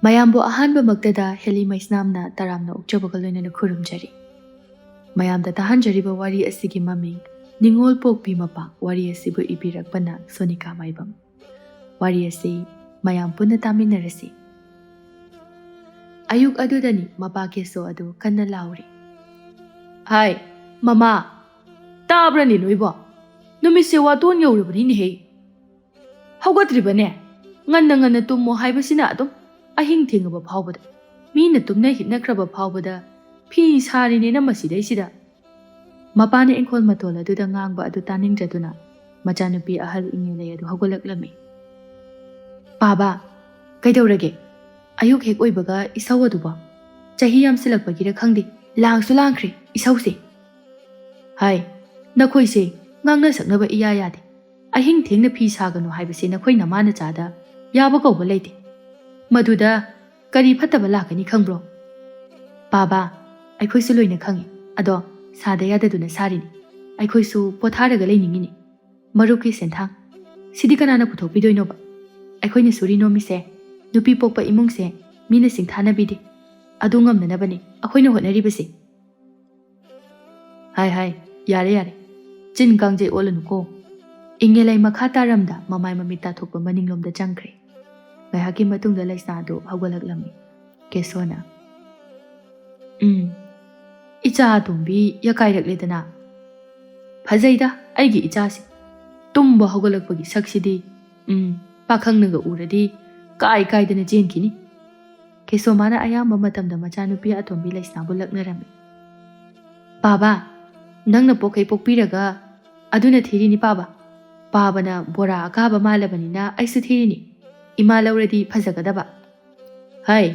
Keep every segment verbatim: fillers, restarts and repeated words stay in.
ꯃꯌꯥꯝꯕꯨ ꯑꯍꯥꯟꯕꯃꯛꯇꯗ ꯍꯦꯂꯤ ꯃꯩꯁꯅꯥꯝꯅ ꯇꯔꯥꯝꯅ ꯑꯣꯛꯆꯕꯒ ꯂꯣꯏꯅꯅ ꯈꯨꯔꯨꯝꯖꯔꯤ꯫ ꯃꯌꯥꯝꯗ ꯇꯥꯍꯟꯖꯔꯤꯕ ꯋꯥꯔꯤ ꯑꯁꯤꯒꯤ ꯃꯃꯤꯡ ꯅꯤꯉꯣꯜ ꯄꯣꯛꯄꯤ ꯃꯄꯥ꯫ ꯋꯥꯔꯤ ꯑꯁꯤꯕꯨ ꯏꯕꯤꯔꯛꯄꯅ ꯁꯣꯅꯤꯀꯥ ꯃꯥꯏꯕꯝ꯫ ꯋꯥꯔꯤ ꯑꯁꯤ ꯃꯌꯥꯝ ꯄꯨꯟꯅ ꯇꯥꯃꯤꯟꯅꯔꯁꯤ꯫ ꯑꯌꯨꯛ ꯑꯗꯨꯗꯅꯤ ꯃꯄꯥ ꯀꯦꯁꯣ ꯑꯗꯨ ꯀꯟꯅ ꯂꯥꯎꯔꯤ꯫ "ꯍꯥꯏ, ꯃꯃꯥ, ꯇꯥꯕ꯭ꯔꯅꯦ ꯅꯣꯏꯕꯣ? ꯅꯨꯃꯤꯠꯁꯦ ꯋꯥꯇꯣꯟ ꯌꯧꯔꯕꯅꯤꯅꯦꯍꯦ꯫ ꯍꯧꯒꯠꯇ꯭ꯔꯤꯕꯅꯦ? ꯉꯟꯅ ꯉꯟꯅ ꯇꯨꯝꯃꯣ ꯍꯥꯏꯕꯁꯤꯅ ꯑꯗꯨꯝ ꯑꯍꯤꯡ ꯊꯦꯡꯉꯕ ꯐꯥꯎꯕꯗ, ꯃꯤꯅ ꯇꯨꯝꯅ ꯍꯤꯞꯅꯈ꯭ꯔꯕ ꯐꯥꯎꯕꯗ ꯐꯤ ꯁꯥꯔꯤꯅꯦꯅ ꯃꯁꯤꯗꯩꯁꯤꯗ꯫" ꯃꯄꯥꯅ ꯏꯪꯈꯣꯜ ꯃꯇꯣꯜ ꯑꯗꯨꯗ ꯉꯥꯡꯕ ꯑꯗꯨ ꯇꯥꯅꯤꯡꯗ꯭ꯔꯗꯨꯅ ꯃꯆꯥꯅꯨꯄꯤ ꯑꯍꯜ ꯏꯉꯦꯂꯩ ꯑꯗꯨ ꯍꯧꯒꯠꯂꯛꯂꯝꯃꯤ꯫ "ꯄꯥꯕ, ꯀꯩꯗꯧꯔꯒꯦ? ꯑꯌꯨꯛ ꯍꯦꯛ ꯑꯣꯏꯕꯒ ꯏꯁꯧ ꯑꯗꯨꯕꯣ? ꯆꯍꯤ ꯌꯥꯝꯁꯤꯜꯂꯛꯄꯒꯤꯔ ꯈꯪꯗꯦ, ꯂꯥꯡꯁꯨ ꯂꯥꯡꯈ꯭ꯔꯦ ꯏꯁꯧꯁꯦ꯫" "ꯍꯥꯏ, ꯅꯈꯣꯏꯁꯦ ꯉꯥꯡꯅ ꯁꯛꯅꯕ ꯏꯌꯥ ꯌꯥꯗꯦ꯫ ꯑꯍꯤꯡ ꯊꯦꯡꯅ ꯐꯤ ꯁꯥꯒꯅꯨ ꯍꯥꯏꯕꯁꯦ ꯅꯈꯣꯏ ꯅꯃꯥ ꯅꯆꯥꯗ ꯌꯥꯕ ꯀꯧꯕ ꯂꯩꯇꯦ꯫ ꯃꯗꯨꯗ ꯀꯔꯤ ꯐꯠꯇꯕ ꯂꯥꯛꯀꯅꯤ ꯈꯪꯕ꯭ꯔꯣ?" "ꯄꯥꯕ, ꯑꯩꯈꯣꯏꯁꯨ ꯂꯣꯏꯅ ꯈꯪꯉꯤ꯫ ꯑꯗꯣ ꯁꯥꯗ ꯌꯥꯗꯗꯨꯅ ꯁꯥꯔꯤꯅꯤ꯫ ꯑꯩꯈꯣꯏꯁꯨ ꯄꯣꯊꯥꯔꯒ ꯂꯩꯅꯤꯡꯉꯤꯅꯤ꯫ ꯃꯔꯨꯞꯀꯤ ꯁꯦꯟꯊꯥꯡ ꯁꯤꯗꯤ ꯀꯅꯥꯅ ꯄꯨꯊꯣꯛꯄꯤꯗꯣꯏꯅꯣꯕ? ꯑꯩꯈꯣꯏꯅ ꯁꯨꯔꯤ ꯅꯣꯝꯃꯤꯁꯦ ꯅꯨꯄꯤ ꯄꯣꯛꯄ ꯏꯃꯨꯡꯁꯦ ꯃꯤꯅ ꯁꯤꯡꯊꯥꯅꯕꯤꯗꯦ꯫ ꯑꯗꯨ ꯉꯝꯅꯅꯕꯅꯤ ꯑꯩꯈꯣꯏꯅ ꯍꯣꯠꯅꯔꯤꯕꯁꯦ꯫" "ꯍꯥꯏ ꯍꯥꯏ, ꯌꯥꯔꯦ ꯌꯥꯔꯦ, ꯆꯤꯟ ꯀꯥꯡꯖꯩ ꯑꯣꯜꯂꯅꯨꯀꯣ꯫" ꯏꯉꯦꯂꯩ ꯃꯈꯥ ꯇꯥꯔꯝꯗ ꯃꯃꯥꯏ ꯃꯃꯤꯠ ꯇꯥꯊꯣꯛꯄ ꯃꯅꯤꯡꯂꯣꯝꯗ ꯆꯪꯈ꯭ꯔꯦ꯫ ꯉꯥꯏꯍꯥꯛꯀꯤ ꯃꯇꯨꯡꯗ ꯂꯩꯁꯅꯥꯗꯨ ꯍꯧꯒꯠꯂꯛꯂꯝꯃꯤ꯫ ꯀꯦꯁꯣꯅ, "ꯎꯝ, ꯏꯆꯥ ꯑꯇꯣꯝꯕꯤ ꯌꯥꯀꯥꯏꯔꯛꯂꯦꯗꯅ꯫ ꯐꯖꯩꯗ ꯑꯩꯒꯤ ꯏꯆꯥꯁꯤ꯫ ꯇꯨꯝꯕ ꯍꯧꯒꯠꯂꯛꯄꯒꯤ ꯁꯛꯁꯤꯗꯤ, ꯎꯝ, ꯄꯥꯈꯪꯅꯒ ꯎꯔꯗꯤ ꯀꯥꯏ ꯀꯥꯏꯗꯅ ꯆꯦꯟꯈꯤꯅꯤ꯫" ꯀꯦꯁꯣ ꯃꯥꯅ ꯑꯌꯥꯝꯕ ꯃꯇꯝꯗ ꯃꯆꯥꯅꯨꯄꯤ ꯑꯇꯣꯝꯕꯤ ꯂꯩꯁꯅꯥꯕꯨ ꯂꯛꯅꯔꯝꯃꯤ꯫ "ꯄꯥꯕ, ꯅꯪꯅ ꯄꯣꯛꯈꯩ ꯄꯣꯛꯄꯤꯔꯒ ꯑꯗꯨꯅ ꯊꯤꯔꯤꯅꯤ ꯄꯥꯕ꯫ ꯄꯥꯕꯅ ꯕꯣꯔꯥ ꯑꯀꯥꯕ ꯃꯥꯜꯂꯕꯅꯤꯅ ꯑꯩꯁꯨ ꯊꯤꯔꯤꯅꯤ꯫ ꯏꯃꯥ ꯂꯧꯔꯗꯤ ꯐꯖꯒꯗꯕ꯫" "ꯍꯥꯏ,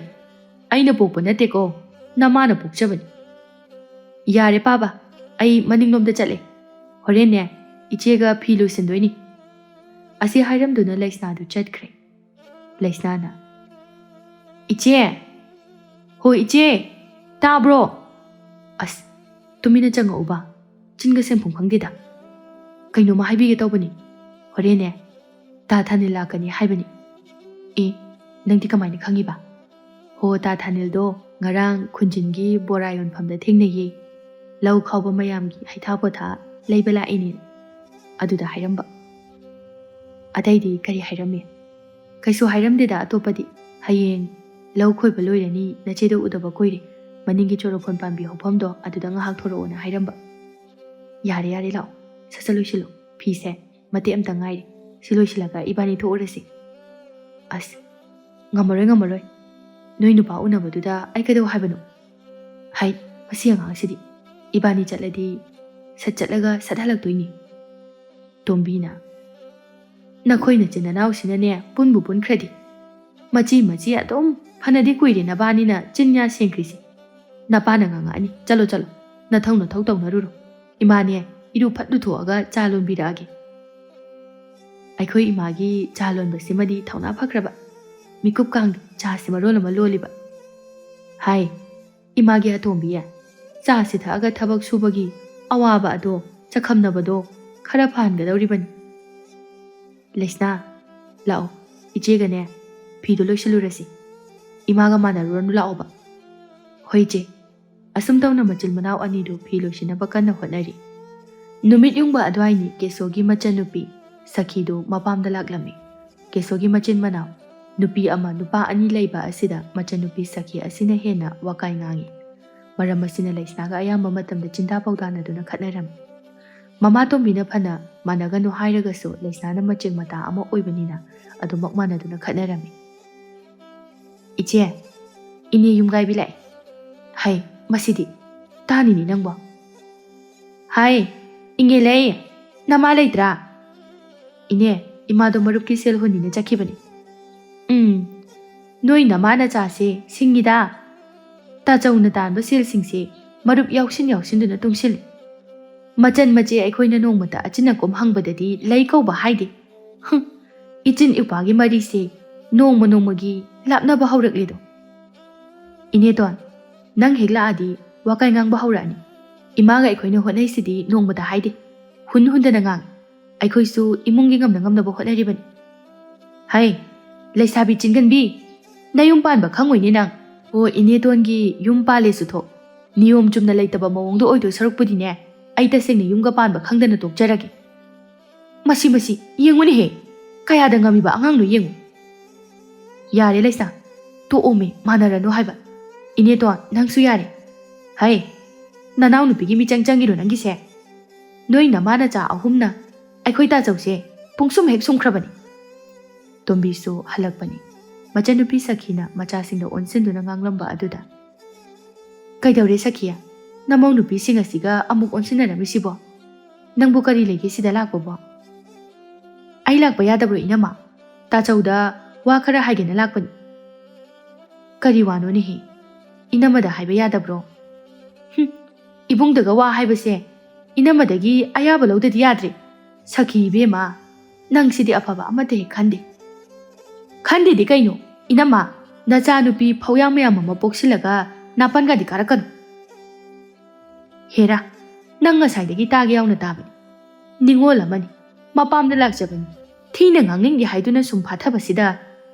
ꯑꯩꯅ ꯄꯣꯛꯄ ꯅꯠꯇꯦꯀꯣ, ꯅꯃꯥꯅ ꯄꯣꯛꯆꯕꯅꯤ꯫ ꯌꯥꯔꯦ ꯄꯥꯕ, ꯑꯩ ꯃꯅꯤꯡꯂꯣꯝꯗ ꯆꯠꯂꯦ꯫ ꯍꯣꯔꯦꯟꯅꯦ ꯏꯆꯦꯒ ꯐꯤ ꯂꯣꯏꯁꯤꯟꯗꯣꯏꯅꯤ꯫" ꯑꯁꯤ ꯍꯥꯏꯔꯝꯗꯨꯅ ꯂꯩꯁꯅꯥꯗꯨ ꯆꯠꯈ꯭ꯔꯦ꯫ ꯂꯩꯁꯅꯥꯅ, "ꯏꯆꯦ! ꯍꯣ ꯏꯆꯦ! ꯇꯥꯕ꯭ꯔꯣ? ꯑꯁ, ꯇꯨꯃꯤꯟꯅ ꯆꯪꯉꯛꯎꯕ꯫ ꯆꯤꯟꯒ ꯁꯦꯟꯐꯝ ꯈꯪꯗꯦꯗ꯫ ꯀꯩꯅꯣꯝꯃ ꯍꯥꯏꯕꯤꯒꯦ ꯇꯧꯕꯅꯤ꯫ ꯍꯣꯔꯦꯟꯅꯦ ꯇꯥ ꯊꯥꯅꯤꯜ ꯂꯥꯛꯀꯅꯤ ꯍꯥꯏꯕꯅꯤ꯫" "ꯑꯦ, ꯅꯪꯗꯤ ꯀꯃꯥꯏꯅ ꯈꯪꯉꯤꯕ?" "ꯑꯣ, ꯇꯥ ꯊꯥꯅꯤꯜꯗꯣ ꯉꯔꯥꯡ ꯈꯨꯟꯖꯤꯟꯒꯤ ꯕꯣꯔꯥ ꯌꯣꯟꯐꯝꯗ ꯊꯦꯡꯅꯩꯌꯦ꯫ ꯂꯧ ꯈꯥꯎꯕ ꯃꯌꯥꯝꯒꯤ ꯍꯩꯊꯥ ꯄꯣꯊꯥ ꯂꯩꯕ ꯂꯥꯛꯏꯅꯦ" ꯑꯗꯨꯗ ꯍꯥꯏꯔꯝꯕ꯫ ꯑꯇꯩꯗꯤ ꯀꯔꯤ ꯍꯥꯏꯔꯝꯃꯤ? "ꯀꯩꯁꯨ ꯍꯥꯏꯔꯝꯗꯦꯗ ꯑꯇꯣꯞꯄꯗꯤ꯫ ꯍꯌꯦꯡ ꯂꯧ ꯈꯣꯏꯕ ꯂꯣꯏꯔꯅꯤ, ꯅꯆꯦꯗꯣ ꯎꯗꯕ ꯀꯨꯏꯔꯦ꯫ ꯃꯅꯤꯡꯒꯤ ꯆꯣꯔꯣꯐꯣꯟ ꯄꯥꯝꯕꯤ ꯍꯧꯐꯝꯗꯣ ꯑꯗꯨꯗ ꯉꯥꯏꯍꯥꯛ ꯊꯣꯔꯛꯑꯣꯅ ꯍꯥꯏꯔꯝꯕ꯫" "ꯌꯥꯔꯦ, ꯌꯥꯔꯦ, ꯂꯥꯛꯑꯣ꯫ ꯁꯠ ꯁꯠ ꯂꯣꯏꯁꯤꯜꯂꯣ꯫ ꯐꯤꯁꯦ ꯃꯇꯦꯛ ꯑꯝꯇ ꯉꯥꯏꯔꯦ꯫ ꯁꯤ ꯂꯣꯏꯁꯤꯜꯂꯒ ꯏꯕꯥꯅꯤ ꯊꯣꯛꯎꯔꯁꯤ꯫" "ꯑꯁ, ꯉꯝꯃꯔꯣꯏ, ꯉꯝꯃꯔꯣꯏ꯫ ꯅꯣꯏ ꯅꯨꯄꯥ ꯎꯅꯕꯗꯨꯗ ꯑꯩ ꯀꯩꯗꯧ ꯍꯥꯏꯕꯅꯣ? ꯍꯥꯏ, ꯃꯁꯤ ꯑꯉꯥꯡꯁꯤꯗꯤ꯫ ꯏꯕꯥꯅꯤ ꯆꯠꯂꯗꯤ ꯁꯠ ꯆꯠꯂꯒ ꯁꯠ ꯍꯜꯂꯛꯇꯣꯏꯅꯤ꯫" ꯇꯣꯝꯕꯤꯅ, "ꯅꯈꯣꯏ ꯅꯆꯤꯟ ꯅꯅꯥꯎꯁꯤꯅꯅꯦ ꯄꯨꯟꯕꯨ ꯄꯨꯟꯈ꯭ꯔꯗꯤ꯫ ꯃꯆꯤ ꯃꯆꯤ ꯑꯗꯨꯝ꯫ ꯐꯅꯗꯤ ꯀꯨꯏꯔꯦ ꯅꯕꯥꯅꯤꯅ ꯆꯤꯟ ꯌꯥ ꯁꯦꯡꯈ꯭ꯔꯤꯁꯤ꯫ ꯅꯄꯥꯅ ꯉꯥꯡꯉꯛꯑꯅꯤ꯫ ꯆꯠꯂꯣ, ꯆꯠꯂꯣ꯫ ꯅꯊꯧ ꯅꯊꯧ ꯇꯧꯅꯔꯨꯔꯣ꯫ ꯏꯃꯥꯅꯦ, ꯏꯔꯨ ꯐꯠ ꯂꯨꯊꯣꯛꯑꯒ ꯆꯥ ꯂꯣꯟꯕꯤꯔꯛꯑꯒꯦ꯫" ꯑꯩꯈꯣꯏ ꯏꯃꯥꯒꯤ ꯆꯥ ꯂꯣꯟꯕꯁꯤꯃꯗꯤ ꯊꯧꯅꯥ ꯐꯈ꯭ꯔꯕ꯫ ꯃꯤꯀꯨꯞ ꯀꯥꯡꯗꯦ ꯆꯥꯁꯤ ꯃꯔꯣꯜ ꯑꯃ ꯂꯣꯜꯂꯤꯕ꯫ ꯍꯥꯏ, "ꯏꯃꯥꯒꯤ ꯑꯇꯣꯝꯕꯤ, ꯆꯥꯁꯤ ꯊꯛꯑꯒ ꯊꯕꯛ ꯁꯨꯕꯒꯤ ꯑꯋꯥꯕ ꯑꯗꯣ, ꯆꯈꯝꯅꯕꯗꯣ ꯈꯔ ꯐꯍꯟꯒꯗꯧꯔꯤꯕꯅꯤ꯫" "ꯂꯩꯁꯅꯥ, ꯂꯥꯛꯑꯣ, ꯏꯆꯦꯒꯅꯦ ꯐꯤꯗꯣ ꯂꯣꯏꯁꯤꯜꯂꯨꯔꯁꯤ꯫ ꯏꯃꯥꯒ ꯃꯥꯟꯅꯔꯨꯔꯅꯨ, ꯂꯥꯛꯑꯣꯕ꯫" "ꯍꯣꯏ ꯏꯆꯦ꯫" ꯑꯁꯨꯝ ꯇꯧꯅ ꯃꯆꯤꯟ ꯃꯅꯥꯎ ꯑꯅꯤꯗꯨ ꯐꯤ ꯂꯣꯏꯁꯤꯟꯅꯕ ꯀꯟꯅ ꯍꯣꯠꯅꯔꯤ꯫ ꯅꯨꯃꯤꯠ ꯌꯨꯡꯕ ꯑꯗꯨꯋꯥꯏꯅꯤ ꯀꯦꯁꯣꯒꯤ ꯃꯆꯟꯅꯨꯄꯤ ꯁꯈꯤꯗꯨ ꯃꯄꯥꯝꯗ ꯂꯥꯛꯂꯝꯃꯤ꯫ ꯀꯦꯁꯣꯒꯤ ꯃꯆꯤꯟ ꯃꯅꯥꯎ ꯅꯨꯄꯤ ꯑꯃ ꯅꯨꯄꯥ ꯑꯅꯤ ꯂꯩꯕ ꯑꯁꯤꯗ ꯃꯆꯟꯅꯨꯄꯤ ꯁꯈꯤ ꯑꯁꯤꯅ ꯍꯦꯟꯅ ꯋꯥꯀꯥꯏ ꯉꯥꯡꯏ꯫ ꯃꯔꯝ ꯑꯁꯤꯅ ꯂꯩꯁꯅꯥꯒ ꯑꯌꯥꯝꯕ ꯃꯇꯝꯗ ꯆꯤꯟꯗꯥ ꯄꯥꯎꯗꯥꯅꯗꯨꯅ ꯈꯠꯅꯔꯝꯃꯤ꯫ ꯃꯃꯥ ꯇꯣꯝꯕꯤꯅ ꯐꯅ ꯃꯥꯟꯅꯒꯅꯨ ꯍꯥꯏꯔꯒꯁꯨ ꯂꯩꯁꯅꯥꯅ ꯃꯆꯦꯡ ꯃꯇꯥ ꯑꯃ ꯑꯣꯏꯕꯅꯤꯅ ꯑꯗꯨꯃꯛ ꯃꯥꯟꯅꯗꯨꯅ ꯈꯠꯅꯔꯝꯃꯤ꯫ "ꯏꯆꯦ, ꯏꯅꯦ ꯌꯨꯝꯒꯥꯏꯕꯤ ꯂꯥꯛꯑꯦ꯫" "ꯍꯩ, ꯃꯁꯤꯗꯤ ꯇꯥꯅꯤꯅꯦ ꯅꯪꯕꯣ꯫" "ꯍꯥꯏ, ꯏꯉꯦꯂꯩ, ꯅꯃꯥ ꯂꯩꯇ꯭ꯔꯥ?" "ꯏꯅꯦ, ꯏꯃꯥꯗꯣ ꯃꯔꯨꯞꯀꯤ ꯁꯦꯜ ꯍꯨꯟꯅꯤꯅ ꯆꯠꯈꯤꯕꯅꯤ꯫" "ꯎꯝ, ꯅꯣꯏ ꯅꯃꯥ ꯅꯆꯥꯁꯦ ꯁꯤꯡꯉꯤꯗ꯫ ꯇꯥꯆꯧꯅ ꯇꯥꯟꯕ ꯁꯦꯜꯁꯤꯡꯁꯦ ꯃꯔꯨꯞ ꯌꯥꯎꯁꯤꯟ ꯌꯥꯎꯁꯤꯟꯗꯨꯅ ꯇꯨꯡꯁꯤꯜꯂꯤ꯫ ꯃꯆꯟ ꯃꯆꯦ ꯑꯩꯈꯣꯏꯅ ꯅꯣꯡꯃꯇ ꯑꯆꯤꯟ ꯑꯀꯣꯝ ꯍꯪꯕꯗꯗꯤ ꯂꯩ ꯀꯧꯕ ꯍꯥꯏꯗꯦ꯫ ꯍꯨꯝ, ꯏꯆꯤꯟ ꯏꯎꯄꯥꯒꯤ ꯃꯔꯤꯁꯦ ꯅꯣꯡꯃ ꯅꯣꯡꯃꯒꯤ ꯂꯥꯞꯅꯕ ꯍꯧꯔꯛꯂꯤꯗꯣ꯫" "ꯏꯅꯦꯇꯣꯟ, ꯅꯪ ꯍꯦꯛ ꯂꯥꯛꯑꯗꯤ ꯋꯥꯀꯥꯏ ꯉꯥꯡꯕ ꯍꯧꯔꯛꯑꯅꯤ꯫ ꯏꯃꯥꯒ ꯑꯩꯈꯣꯏꯅ ꯍꯣꯠꯅꯩꯁꯤꯗꯤ ꯅꯣꯡꯃꯇ ꯍꯥꯏꯗꯦ꯫ ꯍꯨꯟ ꯍꯨꯟꯗꯅ ꯉꯥꯡꯉꯤ꯫ ꯑꯩꯈꯣꯏꯁꯨ ꯏꯃꯨꯡꯒꯤ ꯉꯝꯅ ꯉꯝꯅꯕ ꯍꯣꯠꯅꯔꯤꯕꯅꯤ꯫" "ꯍꯩ, ꯂꯩꯁꯥꯕꯤ ꯆꯤꯟꯒꯟꯕꯤ, ꯅꯌꯨꯝ ꯄꯥꯟꯕ ꯈꯪꯉꯣꯏꯅꯦ ꯅꯪ꯫ ꯑꯣ, ꯏꯅꯦꯇꯣꯟꯒꯤ ꯌꯨꯝ ꯄꯥꯜꯂꯦꯁꯨ ꯊꯣꯛ꯫ ꯅꯤꯌꯣꯝ ꯆꯨꯝꯅ ꯂꯩꯇꯕ ꯃꯑꯣꯡꯗꯣ ꯑꯣꯏꯗꯣꯏ ꯁꯔꯨꯛꯄꯨꯗꯤꯅꯦ, ꯑꯩ ꯇꯁꯦꯡꯅ ꯌꯨꯝꯒ ꯄꯥꯟꯕ ꯈꯪꯗꯅ ꯇꯣꯛꯆꯔꯒꯦ꯫ ꯃꯁꯤ, ꯃꯁꯤ, ꯌꯦꯡꯉꯨꯅꯦꯍꯦ꯫ ꯀꯌꯥꯗ ꯉꯝꯃꯤꯕ ꯑꯉꯥꯡꯅꯣ ꯌꯦꯡꯉꯨ꯫ ꯌꯥꯔꯦ ꯂꯩꯁꯥ, ꯇꯣꯛꯑꯣꯃꯦ, ꯃꯥꯟꯅꯔꯅꯨ ꯍꯥꯏꯕ꯫ ꯏꯅꯦꯇꯣꯟ, ꯅꯪꯁꯨ ꯌꯥꯔꯦ꯫ ꯍꯩ, ꯅꯅꯥꯎꯅꯨꯄꯤꯒꯤ ꯃꯤꯆꯪ ꯆꯪꯉꯤꯔꯣ ꯅꯪꯒꯤꯁꯦ? ꯅꯣꯏ ꯅꯃꯥ ꯅꯆꯥ ꯑꯍꯨꯝꯅ ꯑꯩꯈꯣꯏ ꯇꯥꯆꯧꯁꯦ ꯄꯨꯡꯁꯨꯝ ꯍꯦꯛ ꯁꯨꯝꯈ꯭ꯔꯕꯅꯤ꯫ ꯇꯣꯝꯕꯤꯁꯨ ꯍꯜꯂꯛꯄꯅꯤ꯫ ꯃꯆꯟꯅꯨꯄꯤ ꯁꯈꯤꯅ ꯃꯆꯥꯁꯤꯡꯗ ꯑꯣꯟꯁꯤꯟꯗꯨꯅ ꯉꯥꯡꯂꯝꯕ ꯑꯗꯨꯗ, "ꯀꯩꯗꯧꯔꯦ ꯁꯈꯤ? ꯅꯃꯧ ꯅꯨꯄꯤꯁꯤꯡ ꯑꯁꯤꯒ ꯑꯃꯨꯛ ꯑꯣꯟꯁꯤꯟꯅꯔꯝꯃꯤꯁꯤꯕꯣ? ꯅꯪꯕꯨ ꯀꯔꯤ ꯂꯩꯒꯦ ꯁꯤꯗ ꯂꯥꯛꯄꯕꯣ?" "ꯑꯩ ꯂꯥꯛꯄ ꯌꯥꯗꯕ꯭ꯔꯣ ꯏꯅꯝꯃ? ꯇꯥꯆꯧꯗ ꯋꯥ ꯈꯔ ꯍꯥꯏꯒꯦꯅ ꯂꯥꯛꯄꯅꯤ꯫" "ꯀꯔꯤ ꯋꯥꯅꯣꯅꯦꯍꯦ? ꯏꯅꯝꯃꯗ ꯍꯥꯏꯕ ꯌꯥꯗꯕ꯭ꯔꯣ?" "ꯍꯨꯝ, ꯏꯕꯨꯡꯗꯒ ꯋꯥ ꯍꯥꯏꯕꯁꯦ ꯏꯅꯝꯃꯗꯒꯤ ꯑꯌꯥꯕ ꯂꯧꯗꯗꯤ ꯌꯥꯗ꯭ꯔꯦ꯫ ꯁꯈꯤ ꯏꯕꯦꯝꯃ, ꯅꯪꯁꯤꯗꯤ ꯑꯐꯕ ꯑꯃꯠꯇ ꯍꯦꯛ ꯈꯟꯗꯦ꯫" "ꯈꯟꯗꯦꯗꯤ ꯀꯩꯅꯣ? ꯏꯅꯝꯃ, ꯅꯆꯥꯅꯨꯄꯤ ꯐꯧꯌꯥꯝ ꯃꯌꯥꯝ ꯑꯃ ꯄꯣꯛꯁꯤꯜꯂꯒ ꯅꯥꯄꯟꯒꯗꯤ ꯀꯥꯔꯛꯀꯅꯨ꯫" "ꯍꯦꯔꯥ, ꯅꯪ ꯉꯁꯥꯏꯗꯒꯤ ꯇꯥꯒꯦ ꯌꯥꯎꯅ ꯇꯥꯕꯅꯤ꯫ ꯅꯤꯉꯣꯜ ꯑꯃꯅꯤ, ꯃꯄꯥꯝꯗ ꯂꯥꯛꯆꯕꯅꯤ, ꯊꯤꯅ ꯉꯥꯡꯅꯤꯡꯗꯦ ꯍꯥꯏꯗꯨꯅ ꯁꯨꯝ ꯐꯥꯊꯕꯁꯤꯗ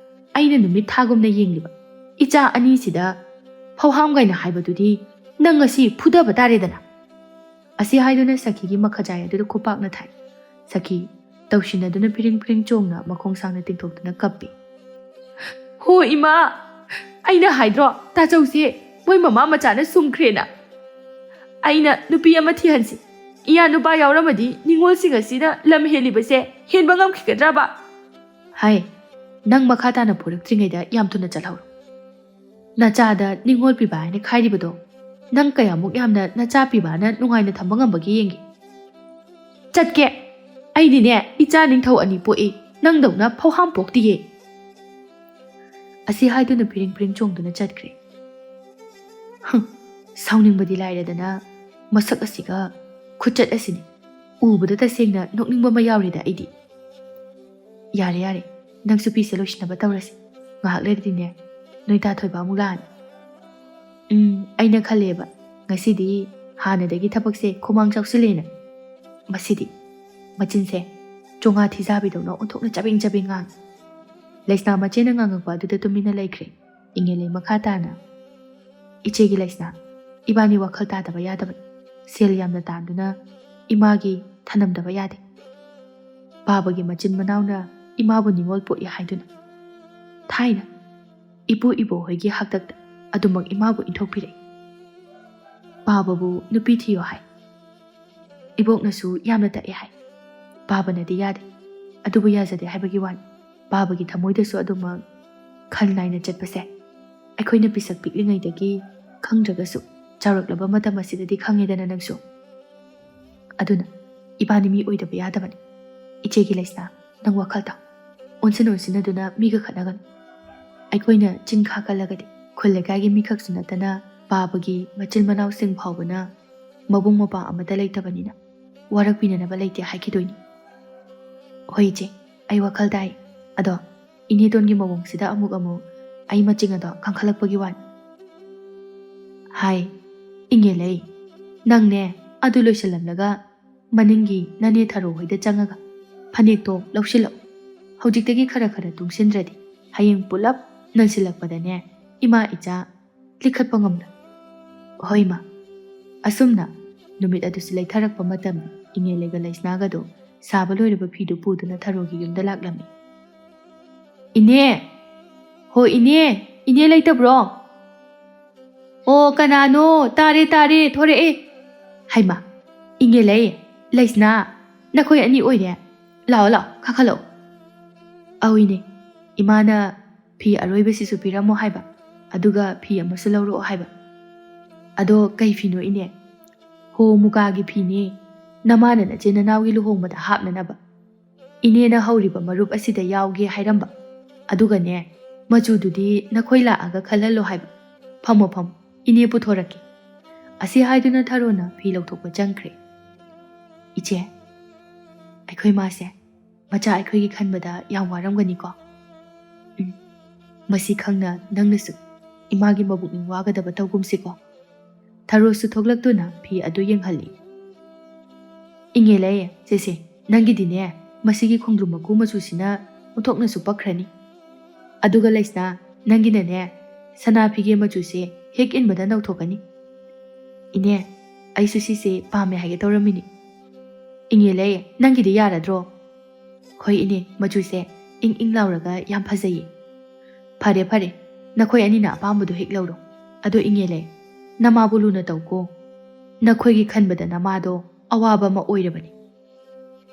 ꯑꯩꯅ ꯅꯨꯃꯤꯠ ꯊꯥꯒꯨꯝꯅ ꯌꯦꯡꯂꯤꯕ ꯏꯆꯥ ꯑꯅꯤꯁꯤꯗ ꯐꯧꯍꯥꯝꯒꯥꯏꯅ ꯍꯥꯏꯕꯗꯨꯗꯤ ꯅꯪ ꯉꯁꯤ ꯐꯨꯗꯕ ꯇꯥꯔꯦꯗꯅ꯫" ꯑꯁꯤ ꯍꯥꯏꯗꯨꯅ ꯁꯈꯤꯒꯤ ꯃꯈꯖꯥꯏ ꯑꯗꯨꯗ ꯈꯨꯄꯥꯛꯅ ꯊꯥꯏ꯫ ꯁꯈꯤ ꯇꯧꯁꯤꯟꯅꯗꯨꯅ ꯐꯤꯔꯤꯡ ꯐꯤꯔꯤꯡ ꯆꯣꯡꯅ ꯃꯈꯣꯡ ꯁꯥꯡꯅ ꯇꯤꯡꯊꯣꯛꯇꯨꯅ ꯀꯞꯄꯤ꯫ "ꯍꯣ ꯏꯃꯥ, ꯑꯩꯅ ꯍꯥꯏꯗ꯭ꯔꯣ ꯇꯥꯆꯧꯁꯦ ꯃꯣꯏ ꯃꯃꯥ ꯃꯆꯥꯅ ꯁꯨꯝꯈ꯭ꯔꯦꯅ? ꯑꯩꯅ ꯅꯨꯄꯤ ꯑꯃ ꯊꯤꯍꯟꯁꯤ꯫ ꯏꯌꯥ ꯅꯨꯄꯥ ꯌꯥꯎꯔꯝꯃꯗꯤ ꯅꯤꯉꯣꯜꯁꯤꯡ ꯑꯁꯤꯅ ꯂꯝ ꯍꯦꯜꯂꯤꯕꯁꯦ ꯍꯦꯟꯕ ꯉꯝꯈꯤꯒꯗ꯭ꯔꯕ?" "ꯍꯥꯏ, ꯅꯪ ꯃꯈꯥ ꯇꯥꯅ ꯄꯣꯔꯛꯇ꯭ꯔꯤꯉꯩꯗ ꯌꯥꯝ ꯊꯨꯅ ꯆꯠꯍꯧꯔꯣ꯫ ꯅꯆꯥꯗ ꯅꯤꯉꯣꯜ ꯄꯤꯕ ꯍꯥꯏꯅ ꯈꯥꯏꯔꯤꯕꯗꯣ, ꯅꯪ ꯀꯌꯥꯃꯨꯛ ꯌꯥꯝꯅ ꯅꯆꯥ ꯄꯤꯕꯅ ꯅꯨꯡꯉꯥꯏꯅ ꯊꯝꯕ ꯉꯝꯕꯒꯦ ꯌꯦꯡꯒꯦ꯫" "ꯆꯠꯀꯦ꯫ ꯑꯩꯗꯤꯅꯦ, ꯏꯆꯥ ꯅꯤꯡꯊꯧ ꯑꯅꯤ ꯄꯣꯛꯏ, ꯅꯪꯗꯧꯅ ꯐꯧꯍꯥꯝ ꯄꯣꯛꯇꯤꯌꯦ꯫" ꯑꯁꯤ ꯍꯥꯏꯗꯨꯅ ꯐꯤꯔꯤꯡ ꯐꯤꯔꯤꯡ ꯆꯣꯡꯗꯨꯅ ꯆꯠꯈ꯭ꯔꯦ꯫ ꯍꯝ, ꯁꯥꯎꯅꯤꯡꯕꯗꯤ ꯂꯥꯏꯔꯗꯅ, ꯃꯁꯛ ꯑꯁꯤꯒ ꯈꯨꯆꯠ ꯑꯁꯤꯅꯤ꯫ ꯎꯕꯗ ꯇꯁꯦꯡꯅ ꯅꯣꯛꯅꯤꯡꯕ ꯑꯃ ꯌꯥꯎꯔꯦꯗ ꯑꯩꯗꯤ꯫ "ꯌꯥꯔꯦ, ꯌꯥꯔꯦ, ꯅꯪꯁꯨ ꯐꯤꯁꯦ ꯂꯣꯏꯁꯤꯟꯅꯕ ꯇꯧꯔꯁꯤ꯫ ꯉꯥꯏꯍꯥꯛ ꯂꯩꯔꯗꯤꯅꯦ, ꯅꯣꯏ ꯇꯥ ꯊꯣꯏꯕ ꯑꯃꯨꯛ ꯂꯥꯛꯑꯅꯤ꯫" "ꯎꯝ, ꯑꯩꯅ ꯈꯜꯂꯦꯕ, ꯉꯁꯤꯗꯤ ꯍꯥꯟꯅꯗꯒꯤ ꯊꯕꯛꯁꯦ ꯈꯨꯃꯥꯡ ꯆꯥꯎꯁꯤꯜꯂꯦꯅ꯫ ꯃꯁꯤꯗꯤ, ꯃꯆꯤꯟꯁꯦ ꯆꯣꯉꯥ ꯊꯤꯖꯥꯕꯤꯗꯧꯅ ꯑꯣꯟꯊꯣꯛꯅ ꯆꯕꯦꯡ ꯆꯕꯦꯡ ꯉꯥꯡꯉꯤ꯫" ꯂꯩꯁꯅꯥ ꯃꯆꯦꯅ ꯉꯥꯡꯉꯛꯄ ꯑꯗꯨꯗ ꯇꯨꯃꯤꯟꯅ ꯂꯩꯈ꯭ꯔꯦ꯫ ꯏꯉꯦꯂꯩ ꯃꯈꯥ ꯇꯥꯅ, "ꯏꯆꯦꯒꯤ ꯂꯩꯁꯅꯥ, ꯏꯕꯥꯅꯤ ꯋꯥꯈꯜ ꯇꯥꯗꯕ ꯌꯥꯗꯕꯅꯤ꯫ ꯁꯦꯜ ꯌꯥꯝꯅ ꯇꯥꯟꯗꯨꯅ ꯏꯃꯥꯒꯤ ꯊꯅꯝꯗꯕ ꯌꯥꯗꯦ꯫ ꯄꯥꯕꯒꯤ ꯃꯆꯤꯟ ꯃꯅꯥꯎꯅ ꯏꯃꯥꯕꯨ ꯅꯤꯉꯣꯜ ꯄꯣꯛꯏ ꯍꯥꯏꯗꯨꯅ ꯊꯥꯏꯅ ꯏꯄꯨ ꯏꯕꯣꯛ ꯍꯣꯏꯒꯤ ꯍꯥꯛꯇꯛꯇ ꯑꯗꯨꯃꯛ ꯏꯃꯥꯕꯨ ꯏꯟꯊꯣꯛꯄꯤꯔꯛꯏ꯫ ꯄꯥꯕꯕꯨ ꯅꯨꯄꯤ ꯊꯤꯌꯣ ꯍꯥꯏ꯫ ꯏꯕꯣꯛꯅꯁꯨ ꯌꯥꯝꯅ ꯇꯛꯑꯦ ꯍꯥꯏ꯫ ꯄꯥꯕꯅꯗꯤ ꯌꯥꯗꯦ꯫ ꯑꯗꯨꯕꯨ ꯌꯥꯖꯗꯦ ꯍꯥꯏꯕꯒꯤ ꯋꯥꯅꯤ꯫ ꯄꯥꯕꯒꯤ ꯊꯃꯣꯏꯗꯁꯨ ꯑꯗꯨꯃꯛ ꯈꯜ ꯅꯥꯏꯅ ꯆꯠꯄꯁꯦ ꯑꯩꯈꯣꯏꯅ ꯄꯤꯁꯛ ꯄꯤꯛꯂꯤꯉꯩꯗꯒꯤ ꯈꯪꯗ꯭ꯔꯒꯁꯨ ꯆꯥꯎꯔꯛꯂꯕ ꯃꯇꯝ ꯑꯁꯤꯗꯗꯤ ꯈꯪꯉꯦꯗꯅ ꯅꯪꯁꯨ꯫ ꯑꯗꯨꯅ ꯏꯕꯥꯅꯤ ꯃꯤ ꯑꯣꯏꯗꯕ ꯌꯥꯗꯕꯅꯤ꯫ ꯏꯆꯦꯒꯤ ꯂꯩꯁꯅꯥ, ꯅꯪ ꯋꯥꯈꯜ ꯇꯥꯎ꯫ ꯑꯣꯟꯁꯤꯟ ꯑꯣꯟꯁꯤꯟꯅꯗꯨꯅ ꯃꯤꯒ ꯈꯠꯅꯒꯅꯨ꯫ ꯑꯩꯈꯣꯏꯅ ꯆꯤꯟ ꯈꯥ ꯀꯜꯂꯒꯗꯤ ꯈꯨꯜ ꯂꯩꯀꯥꯏꯒꯤ ꯃꯤꯈꯛꯁꯨ ꯅꯠꯇꯅ ꯄꯥꯕꯒꯤ ꯃꯆꯤꯟ ꯃꯅꯥꯎꯁꯤꯡ ꯐꯥꯎꯕꯅ ꯃꯕꯨꯡ ꯃꯧꯄ꯭ꯋꯥ ꯑꯃꯠꯇ ꯂꯩꯇꯕꯅꯤꯅ ꯋꯥꯔꯛꯄꯤꯅꯅꯕ ꯂꯩꯇꯦ ꯍꯥꯏꯈꯤꯗꯣꯏꯅꯤ꯫ ꯍꯣꯏ ꯏꯆꯦ, ꯑꯩ ꯋꯥꯈꯜ ꯇꯥꯏ꯫ ꯑꯗꯣ ꯏꯅꯦꯇꯣꯟꯒꯤ ꯃꯑꯣꯡꯁꯤꯗ ꯑꯃꯨꯛ ꯑꯃꯨꯛ ꯑꯩ ꯃꯆꯤꯡ ꯑꯗꯣ ꯀꯟꯈꯠꯂꯛꯄꯒꯤ ꯋꯥꯅꯤ꯫ ꯍꯥꯏ, ꯏꯉꯦꯂꯩ, ꯅꯪꯅꯦ ꯑꯗꯨ ꯂꯣꯏꯁꯤꯜꯂꯝꯂꯒ ꯃꯅꯤꯡꯒꯤ ꯅꯅꯦ ꯊꯔꯣ ꯍꯣꯏꯗ ꯆꯪꯉꯒ ꯐꯅꯦꯛꯇꯣ ꯂꯧꯁꯤꯜꯂꯛꯎ꯫ ꯍꯧꯖꯤꯛꯇꯒꯤ ꯈꯔ ꯈꯔ ꯇꯨꯡꯁꯤꯟꯗ꯭ꯔꯗꯤ ꯍꯌꯦꯡ ꯄꯨꯂꯞ ꯅꯟꯁꯤꯜꯂꯛꯄꯗꯅꯦ ꯏꯃꯥ ꯏꯆꯥ ꯂꯤꯈꯠꯄ ꯉꯝꯂꯣꯏ꯫ ꯍꯣꯏ ꯃꯥ꯫ ꯑꯁꯨꯝꯅ ꯅꯨꯃꯤꯠ ꯑꯗꯨꯁꯨ ꯂꯩꯊꯔꯛꯄ ꯃꯇꯝꯗ ꯏꯉꯦꯂꯩꯒ ꯂꯩꯁꯅꯥꯒꯗꯣ ꯁꯥꯕ ꯂꯣꯏꯔꯕ ꯐꯤꯗꯨ ꯄꯨꯗꯨꯅ ꯊꯔꯣꯒꯤ ꯌꯨꯝꯗ ꯂꯥꯛꯂꯝꯃꯤ꯫ "ꯏꯅꯦ! ꯍꯣ ꯏꯅꯦ! ꯏꯅꯦ ꯂꯩꯇꯕ꯭ꯔꯣ? ꯑꯣ ꯀꯅꯥꯅꯣ? ꯇꯥꯔꯦ ꯇꯥꯔꯦ, ꯊꯣꯔꯛꯑꯦ꯫ ꯍꯩꯃꯥ! ꯏꯉꯦꯂꯩ, ꯂꯩꯁꯅꯥ, ꯅꯈꯣꯏ ꯑꯅꯤ ꯑꯣꯏꯔꯦ꯫ ꯂꯥꯛꯑꯣ ꯂꯥꯛꯑꯣ, ꯀꯥꯈꯠꯂꯛꯑꯣ꯫" "ꯑꯧ ꯏꯅꯦ, ꯏꯃꯥꯅ ꯐꯤ ꯑꯔꯣꯏꯕꯁꯤꯁꯨ ꯄꯤꯔꯝꯃꯣ ꯍꯥꯏꯕ, ꯑꯗꯨꯒ ꯐꯤ ꯑꯃꯁꯨ ꯂꯧꯔꯛꯑꯣ ꯍꯥꯏꯕ꯫ ꯑꯗꯣ ꯀꯩ ꯐꯤꯅꯣ ꯏꯅꯦ?" "ꯍꯣ, ꯃꯨꯀꯥꯒꯤ ꯐꯤꯅꯦ, ꯅꯃꯥꯅ ꯅꯆꯤꯟ ꯅꯅꯥꯎꯒꯤ ꯂꯨꯍꯣꯡꯕꯗ ꯍꯥꯞꯅꯅꯕ꯫ ꯏꯅꯦꯅ ꯍꯧꯔꯤꯕ ꯃꯔꯨꯞ ꯑꯁꯤꯗ ꯌꯥꯎꯒꯦ ꯍꯥꯏꯔꯝꯕ꯫ ꯑꯗꯨꯒꯅꯦ, ꯃꯆꯨꯗꯨꯗꯤ ꯅꯈꯣꯏ ꯂꯥꯛꯑꯒ ꯈꯜꯍꯜꯂꯣ ꯍꯥꯏꯕ꯫ ꯐꯝꯃꯣ ꯐꯝꯃꯣ, ꯏꯅꯦ ꯄꯨꯊꯣꯔꯛꯀꯦ꯫" ꯑꯁꯤ ꯍꯥꯏꯗꯨꯅ ꯊꯔꯣꯅ ꯐꯤ ꯂꯧꯊꯣꯛꯄ ꯆꯪꯈ꯭ꯔꯦ꯫ "ꯏꯆꯦ, ꯑꯩꯈꯣꯏ ꯃꯥꯁꯦ ꯃꯆꯥ ꯑꯩꯈꯣꯏꯒꯤ ꯈꯟꯕꯗ ꯌꯥꯝ ꯋꯥꯔꯝꯒꯅꯤꯀꯣ꯫ ꯎꯝ, ꯃꯁꯤ ꯈꯪꯅ ꯅꯪꯅꯁꯨ ꯏꯃꯥꯒꯤ ꯃꯕꯨꯛꯅꯤꯡ ꯋꯥꯒꯗꯕ ꯇꯧꯒꯨꯝꯁꯤꯀꯣ꯫" ꯊꯔꯣꯁꯨ ꯊꯣꯛꯂꯛꯇꯨꯅ ꯐꯤ ꯑꯗꯨ ꯌꯦꯡꯍꯜꯂꯤ꯫ "ꯏꯉꯦꯂꯩ, ꯁꯦ ꯁꯦ, ꯅꯪꯒꯤꯗꯤꯅꯦ ꯃꯁꯤꯒꯤ ꯈꯣꯡꯗ꯭ꯔꯨꯝ ꯃꯀꯨ ꯃꯆꯨꯁꯤꯅ ꯑꯣꯟꯊꯣꯛꯅꯁꯨ ꯄꯛꯈ꯭ꯔꯅꯤ꯫ ꯑꯗꯨꯒ ꯂꯩꯁꯅꯥ, ꯅꯪꯒꯤꯅꯅꯦ, ꯁꯅꯥ ꯐꯤꯒꯦ ꯃꯆꯨꯁꯦ ꯍꯦꯛ ꯏꯟꯕꯗ ꯅꯧꯊꯣꯛꯀꯅꯤ꯫ ꯏꯅꯦ, ꯑꯩꯁꯨ ꯁꯤꯁꯦ ꯄꯥꯝꯃꯦ ꯍꯥꯏꯒꯦ ꯇꯧꯔꯝꯃꯤꯅꯤ꯫ ꯏꯉꯦꯂꯩ, ꯅꯪꯒꯤꯗꯤ ꯌꯥꯔꯗ꯭ꯔꯣ? ꯍꯣꯏ ꯏꯅꯦ, ꯃꯆꯨꯁꯦ ꯏꯪ ꯏꯪ ꯂꯥꯎꯔꯒ ꯌꯥꯝ ꯐꯖꯩꯌꯦ꯫ ꯐꯔꯦ ꯐꯔꯦ, ꯅꯈꯣꯏ ꯑꯅꯤꯅ ꯑꯄꯥꯝꯕꯗꯣ ꯍꯦꯛ ꯂꯧꯔꯣ꯫ ꯑꯗꯣ ꯏꯉꯦꯂꯩ, ꯅꯃꯥꯕꯨ ꯂꯨꯅ ꯇꯧꯀꯣ꯫ ꯅꯈꯣꯏꯒꯤ ꯈꯟꯕꯗ ꯅꯃꯥꯗꯣ ꯑꯋꯥꯕ ꯑꯃ ꯑꯣꯏꯔꯕꯅꯤ꯫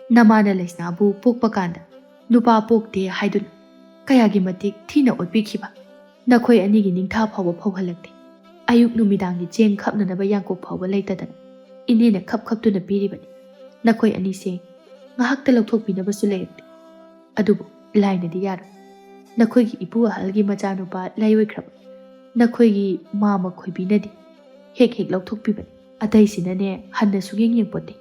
ꯅꯃꯥꯅ ꯂꯩꯁꯅꯥꯕꯨ ꯄꯣꯛꯄ ꯀꯥꯟꯗ ꯅꯨꯄꯥ ꯄꯣꯛꯇꯦ ꯍꯥꯏꯗꯨꯅ ꯀꯌꯥꯒꯤ ꯃꯇꯤꯛ ꯊꯤꯅ ꯑꯣꯠꯄꯤꯈꯤꯕ꯫ ꯅꯈꯣꯏ ꯑꯅꯤꯒꯤ ꯅꯤꯡꯊꯥ ꯐꯥꯎꯕ ꯐꯧꯍꯜꯂꯛꯇꯦ꯫ ꯑꯌꯨꯛ ꯅꯨꯃꯤꯗꯥꯡꯒꯤ ꯆꯦꯡ ꯈꯞꯅꯅꯕ ꯌꯥꯡꯀꯣꯛ ꯐꯥꯎꯕ ꯂꯩꯇꯗꯅ ꯏꯅꯦꯅ ꯈꯞ ꯈꯞꯇꯨꯅ ꯄꯤꯔꯤꯕꯅꯤ꯫ ꯅꯈꯣꯏ ꯑꯅꯤꯁꯦ ꯉꯥꯏꯍꯥꯛꯇ ꯂꯧꯊꯣꯛꯄꯤꯅꯕꯁꯨ ꯂꯩꯔꯛꯇꯦ꯫ ꯑꯗꯨꯕꯨ ꯂꯥꯏꯅꯗꯤ ꯌꯥꯔꯣꯏ꯫ ꯅꯈꯣꯏꯒꯤ ꯏꯄꯨ ꯑꯍꯜꯒꯤ ꯃꯆꯥꯅꯨꯄꯥ ꯂꯥꯏꯑꯣꯏꯈ꯭ꯔꯕ ꯅꯈꯣꯏꯒꯤ ꯃꯥꯃ ꯈꯣꯏꯕꯤꯅꯗꯤ ꯍꯦꯛ ꯍꯦꯛ ꯂꯧꯊꯣꯛꯄꯤꯕꯅꯤ꯫ ꯑꯇꯩꯁꯤꯅꯅꯦ ꯍꯟꯅ ꯁꯨꯡꯌꯦꯡ ꯌꯦꯡꯄꯣꯠꯇꯦ꯫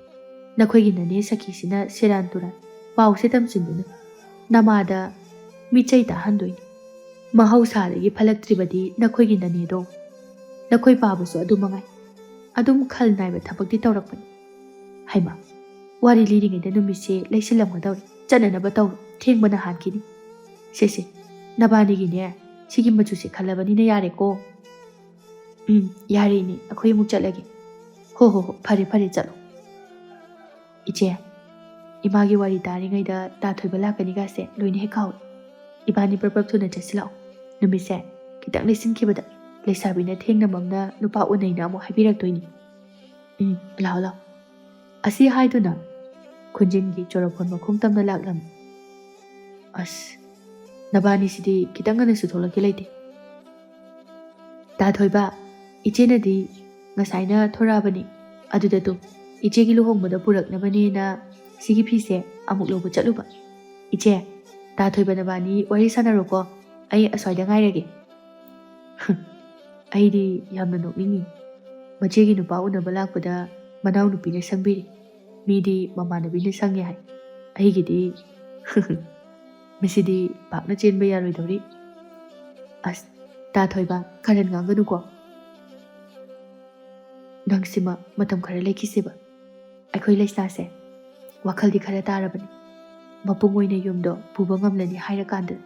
ꯅꯈꯣꯏꯒꯤ ꯅꯅꯦ ꯁꯈꯤꯁꯤꯅ ꯁꯦꯔꯥꯟ ꯇꯨꯔꯥꯟ ꯄꯥꯎꯁꯦ ꯇꯝꯁꯤꯟꯗꯨꯅ ꯅꯃꯥꯗ ꯃꯤꯆꯩ ꯇꯥꯍꯟꯗꯣꯏꯅꯤ꯫ ꯃꯍꯧꯁꯥꯗꯒꯤ ꯐꯠꯂꯛꯇ꯭ꯔꯤꯕꯗꯤ ꯅꯈꯣꯏꯒꯤ ꯅꯅꯦꯗꯣ꯫ ꯅꯈꯣꯏ ꯄꯥꯕꯁꯨ ꯑꯗꯨ ꯃꯉꯥꯏ꯫ ꯑꯗꯨꯝ ꯈꯜ ꯅꯥꯏꯕ ꯊꯕꯛꯇꯤ ꯇꯧꯔꯛꯄꯅꯤ꯫ ꯍꯩꯃꯥ, ꯋꯥꯔꯤ ꯂꯤꯔꯤꯉꯩꯗ ꯅꯨꯃꯤꯠꯁꯦ ꯂꯩꯁꯤꯜꯂꯝꯒꯗꯧꯔꯦ꯫ ꯆꯠꯅꯅꯕ ꯇꯧꯔꯣ꯫ ꯊꯦꯡꯕꯅ ꯍꯥꯟꯈꯤꯅꯤ꯫ ꯁꯦ ꯁꯦ, ꯅꯕꯥꯅꯤꯒꯤꯅꯦ ꯁꯤꯒꯤ ꯃꯆꯨꯁꯦ ꯈꯜꯂꯕꯅꯤꯅ ꯌꯥꯔꯦꯀꯣ꯫ ꯎꯝ, ꯌꯥꯔꯦ ꯏꯅꯦ, ꯑꯩꯈꯣꯏ ꯑꯃꯨꯛ ꯆꯠꯂꯒꯦ꯫ ꯍꯣ ꯍꯣ ꯍꯣ, ꯐꯔꯦ ꯐꯔꯦ, ꯆꯠꯂꯣ꯫ ꯏꯆꯦ, ꯏꯃꯥꯒꯤ ꯋꯥꯔꯤ ꯇꯥꯔꯤꯉꯩꯗ ꯇꯥ ꯊꯣꯏꯕ ꯂꯥꯛꯀꯅꯤꯒꯥꯁꯦ ꯂꯣꯏꯅ ꯍꯦꯛ ꯀꯥꯎꯏ꯫ ꯏꯕꯥꯅꯤ ꯄ꯭ꯔꯞ ꯄ꯭ꯔꯞ ꯊꯨꯅ ꯆꯠꯁꯤ ꯂꯥꯛꯑꯣ꯫ ꯅꯨꯃꯤꯠꯁꯦ ꯈꯤꯇꯪ ꯂꯩꯁꯤꯟꯈꯤꯕꯗ ꯂꯩꯁꯥꯕꯤꯅ ꯊꯦꯡꯅ ꯃꯝꯅ ꯅꯨꯄꯥ ꯎꯅꯩꯅ ꯑꯃꯨꯛ ꯍꯥꯏꯕꯤꯔꯛꯇꯣꯏꯅꯤ꯫ ꯎꯝ, ꯂꯥꯛꯑꯣ ꯂꯥꯛꯑꯣ꯫ ꯑꯁꯤ ꯍꯥꯏꯗꯨꯅ ꯈꯨꯟꯖꯤꯟꯒꯤ ꯆꯣꯔꯐꯣꯟ ꯃꯈꯣꯡ ꯇꯝꯅ ꯂꯥꯛꯂꯝꯃꯤ꯫ ꯑꯁ, ꯅꯕꯥꯅꯤꯁꯤꯗꯤ ꯈꯤꯇꯪ ꯉꯟꯅꯁꯨ ꯊꯣꯛꯂꯛꯀꯦ ꯂꯩꯇꯦ꯫ ꯇꯥ ꯊꯣꯏꯕ, ꯏꯆꯦꯅꯗꯤ ꯉꯁꯥꯏꯅ ꯊꯣꯔꯛꯑꯕꯅꯤ꯫ ꯑꯗꯨꯗ ꯇꯨ, ꯏꯆꯦꯒꯤ ꯂꯨꯍꯣꯡꯕꯗ ꯄꯨꯔꯛꯅꯕꯅꯦꯅ ꯁꯤꯒꯤ ꯐꯤꯁꯦ ꯑꯃꯨꯛ ꯂꯧꯕ ꯆꯠꯂꯨꯕ꯫ ꯏꯆꯦ, ꯇꯥ ꯊꯣꯏꯕ ꯅꯕꯥꯅꯤ ꯋꯥꯔꯤ ꯁꯥꯟꯅꯔꯣꯀꯣ, ꯑꯩ ꯑꯁ꯭ꯋꯥꯏꯗ ꯉꯥꯏꯔꯒꯦ꯫ ꯑꯩꯗꯤ ꯌꯥꯝꯅ ꯅꯣꯛꯅꯤꯡꯉꯤ꯫ ꯃꯆꯦꯒꯤ ꯅꯨꯄꯥ ꯎꯅꯕ ꯂꯥꯛꯄꯗ ꯃꯅꯥꯎꯅꯨꯄꯤꯅ ꯁꯪꯕꯤꯔꯤ꯫ ꯃꯤꯗꯤ ꯃꯃꯥꯟꯅꯕꯤꯅ ꯁꯪꯉꯦ ꯍꯥꯏ꯫ ꯑꯩꯒꯤꯗꯤ ꯃꯁꯤꯗꯤ ꯄꯥꯛꯅ ꯆꯦꯟꯕ ꯌꯥꯔꯣꯏꯗꯧꯔꯤ꯫ ꯑꯁ, ꯇꯥ ꯊꯣꯏꯕ, ꯀꯥꯔꯟ ꯉꯥꯡꯒꯅꯨꯀꯣ꯫ ꯅꯪꯁꯤꯃ ꯃꯇꯝ ꯈꯔ ꯂꯩꯈꯤꯁꯦꯕ꯫ ꯑꯩꯈꯣꯏ ꯂꯩꯁꯥꯁꯦ ꯋꯥꯈꯜꯗꯤ ꯈꯔ ꯇꯥꯔꯕꯅꯤ꯫ ꯃꯄꯨꯡ ꯑꯣꯏꯅ ꯌꯨꯝꯗꯣ ꯄꯨꯕ ꯉꯝꯂꯅꯤ ꯍꯥꯏꯔꯀꯥꯟꯗ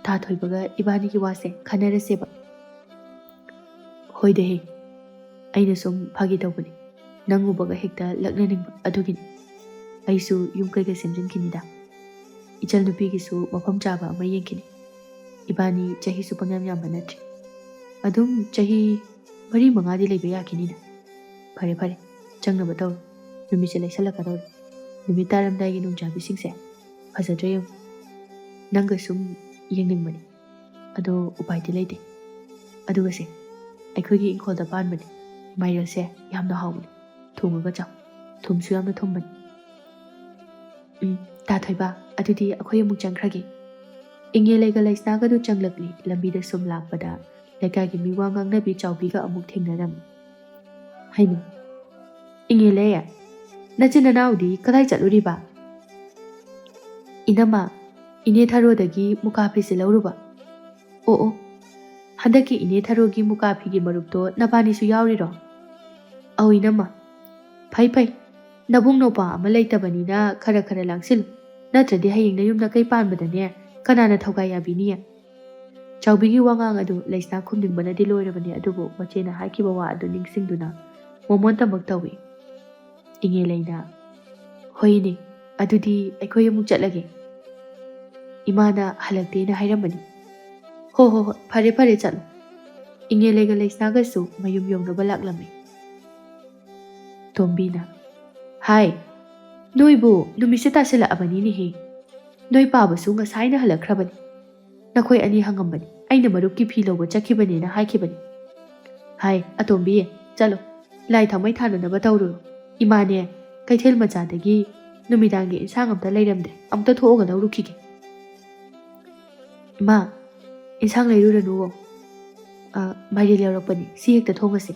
ꯊꯣꯏꯕꯒ ꯏꯕꯥꯅꯤꯒꯤ ꯋꯥꯁꯦ ꯈꯟꯅꯔꯁꯦꯕ꯫ ꯍꯣꯏꯗ ꯍꯦ, ꯑꯩꯅ ꯁꯨꯝ ꯐꯥꯒꯤ ꯇꯧꯕꯅꯤ, ꯅꯪ ꯎꯕꯒ ꯍꯦꯛꯇ ꯂꯛꯅꯅꯤꯡꯕ ꯑꯗꯨꯒꯤꯅꯤ꯫ ꯑꯩꯁꯨ ꯌꯨꯝ ꯀꯩꯀꯩ ꯁꯦꯝꯖꯤꯟꯈꯤꯅꯤꯗ, ꯏꯆꯜ ꯅꯨꯄꯤꯒꯤꯁꯨ ꯃꯐꯝ ꯆꯥꯕ ꯑꯃ ꯌꯦꯡꯈꯤꯅꯤ꯫ ꯏꯕꯥꯅꯤ ꯆꯍꯤꯁꯨ ꯄꯪꯌꯥꯝ ꯌꯥꯝꯕ ꯅꯠꯇ꯭ꯔꯤ, ꯑꯗꯨꯝ ꯆꯍꯤ ꯃꯔꯤ ꯃꯉꯥꯗꯤ ꯂꯩꯕ ꯌꯥꯈꯤꯅꯤꯅ꯫ ꯐꯔꯦ ꯐꯔꯦ, ꯆꯪꯅꯕ ꯇꯧꯔꯣ, ꯅꯨꯃꯤꯠꯁꯦ ꯂꯩꯁꯜꯂꯛꯀꯗꯧꯔꯦ꯫ ꯅꯨꯃꯤꯠ ꯇꯥꯔꯝꯗꯥꯏꯒꯤ ꯅꯣꯡꯖꯥꯕꯤꯁꯤꯡꯁꯦ ꯐꯖꯗ꯭ꯔꯥ ꯌꯦꯡꯉꯨ, ꯅꯪꯒ ꯁꯨꯝ ꯌꯦꯡꯅꯤꯡꯕꯅꯤ꯫ ꯑꯗꯣ ꯎꯄꯥꯏꯗꯤ ꯂꯩꯇꯦ꯫ ꯑꯗꯨꯒꯁꯦ, ꯑꯩꯈꯣꯏꯒꯤ ꯏꯪꯈꯣꯜꯗ ꯄꯥꯟꯕꯅꯦ, ꯃꯥꯏꯔꯦꯜꯁꯦ ꯌꯥꯝꯅ ꯍꯥꯎꯕꯅꯦ, ꯊꯣꯡꯉꯒ ꯆꯥꯎ, ꯊꯨꯝꯁꯨ ꯌꯥꯝꯅ ꯊꯨꯝꯕꯅꯤ꯫ ꯎꯝ, ꯊꯣꯏꯕ, ꯑꯗꯨꯗꯤ ꯑꯩꯈꯣꯏ ꯑꯃꯨꯛ ꯆꯪꯈ꯭ꯔꯒꯦ꯫ ꯏꯉꯦꯂꯩꯒ ꯂꯩꯁꯅꯥꯒꯗꯨ ꯆꯪꯂꯛꯂꯤ꯫ ꯂꯝꯕꯤꯗ ꯁꯨꯝ ꯂꯥꯛꯄꯗ ꯂꯩꯀꯥꯏꯒꯤ ꯃꯤꯋꯥ ꯉꯥꯡꯅꯕꯤ ꯆꯥꯎꯕꯤꯒ ꯑꯃꯨꯛ ꯊꯦꯡꯅꯔꯝꯃꯤ꯫ ꯍꯩꯃ, ꯏꯉꯦꯂꯩ, ꯅꯆꯤꯟ ꯅꯅꯥꯎꯗꯤ ꯀꯗꯥꯏ ꯆꯠꯂꯨꯔꯤꯕ? ꯏꯅꯝꯃ, ꯏꯅꯦ ꯊꯔꯣꯗꯒꯤ ꯃꯨꯀꯥ ꯐꯤꯁꯦ ꯂꯧꯔꯨꯕ꯫ ꯑꯣ ꯑꯣ, ꯍꯟꯗꯛꯀꯤ ꯏꯅꯦ ꯊꯔꯣꯒꯤ ꯃꯨꯀꯥ ꯐꯤꯒꯤ ꯃꯔꯨꯞꯇꯣ ꯅꯕꯥꯅꯤꯁꯨ ꯌꯥꯎꯔꯤꯔꯣ? ꯑꯧ ꯏꯅꯝꯃ, ꯐꯩ ꯐꯩ, ꯅꯕꯨꯡ ꯅꯧꯄꯥ ꯑꯃ ꯂꯩꯇꯕꯅꯤꯅ ꯈꯔ ꯈꯔ ꯂꯥꯡꯁꯤꯜꯂꯨ, ꯅꯠꯇ꯭ꯔꯗꯤ ꯍꯌꯦꯡ ꯅꯌꯨꯝ ꯅꯀꯩ ꯄꯥꯟꯕꯗꯅꯦ ꯀꯅꯥꯅ ꯊꯧꯒꯥꯏ ꯌꯥꯕꯤꯅꯤ? ꯆꯥꯎꯕꯤꯒꯤ ꯋꯥꯉꯥꯡ ꯑꯗꯨ ꯂꯩꯁꯅꯥ ꯈꯨꯝꯅꯤꯡꯕꯅꯗꯤ ꯂꯣꯏꯔꯕꯅꯤ, ꯑꯗꯨꯕꯨ ꯃꯆꯦꯅ ꯍꯥꯏꯈꯤꯕ ꯋꯥ ꯑꯗꯨ ꯅꯤꯡꯁꯤꯡꯗꯨꯅ ꯃꯣꯃꯣꯟ ꯇꯃꯛ ꯇꯧꯏ꯫ ꯏꯉꯦꯂꯩꯅ, "ꯍꯣꯏꯅꯦ, ꯑꯗꯨꯗꯤ ꯑꯩꯈꯣꯏ ꯑꯃꯨꯛ ꯆꯠꯂꯒꯦ꯫ ꯏꯃꯥꯅ ꯍꯜꯂꯛꯇꯦꯅ ꯍꯥꯏꯔꯝꯕꯅꯤ꯫" "ꯍꯣ ꯍꯣ ꯍꯣꯏ, ꯐꯔꯦ ꯐꯔꯦ, ꯆꯠꯂꯣ꯫" ꯏꯉꯦꯂꯩꯒ ꯂꯩꯁꯅꯥꯒꯁꯨ ꯃꯌꯨꯝ ꯌꯧꯅꯕ ꯂꯥꯛꯂꯝꯃꯤ꯫ ꯇꯣꯝꯕꯤꯅ, "ꯍꯥꯏ, ꯅꯣꯏꯕꯨ ꯅꯨꯃꯤꯠꯁꯦ ꯇꯥꯁꯤꯜꯂꯛꯑꯕꯅꯤꯅꯦꯍꯦ꯫ ꯅꯣꯏ ꯄꯥꯕꯁꯨ ꯉꯁꯥꯏꯅ ꯍꯜꯂꯛꯈ꯭ꯔꯕꯅꯤ꯫ ꯅꯈꯣꯏ ꯑꯅꯤ ꯍꯪꯉꯝꯕꯅꯤ, ꯑꯩꯅ ꯃꯔꯨꯞꯀꯤ ꯐꯤ ꯂꯧꯕ ꯆꯠꯈꯤꯕꯅꯦꯅ ꯍꯥꯏꯈꯤꯕꯅꯤ꯫ ꯍꯥꯏ, ꯑꯇꯣꯝꯕꯤ, ꯆꯠꯂꯣ, ꯂꯥꯏ ꯊꯥꯎꯃꯩ ꯊꯥꯅꯅꯕ ꯇꯧꯔꯨꯔꯣ꯫ ꯏꯃꯥꯅꯦ, ꯀꯩꯊꯦꯜ ꯃꯆꯥꯗꯒꯤ ꯅꯨꯃꯤꯗꯥꯡꯒꯤ ꯏꯟꯁꯥꯡ ꯑꯝꯇ ꯂꯩꯔꯝꯗꯦ, ꯑꯝꯇ ꯊꯣꯛꯑꯒ ꯂꯧꯔꯨꯈꯤꯒꯦ꯫" "ꯏꯃꯥ, ꯏꯟꯁꯥꯡ ꯂꯩꯔꯨꯔꯅꯨꯋꯣ꯫ ꯑ, ꯃꯥꯏꯔꯦꯜ ꯌꯧꯔꯛꯄꯅꯤ, ꯁꯤ ꯍꯦꯛꯇ ꯊꯣꯡꯉꯁꯤ꯫"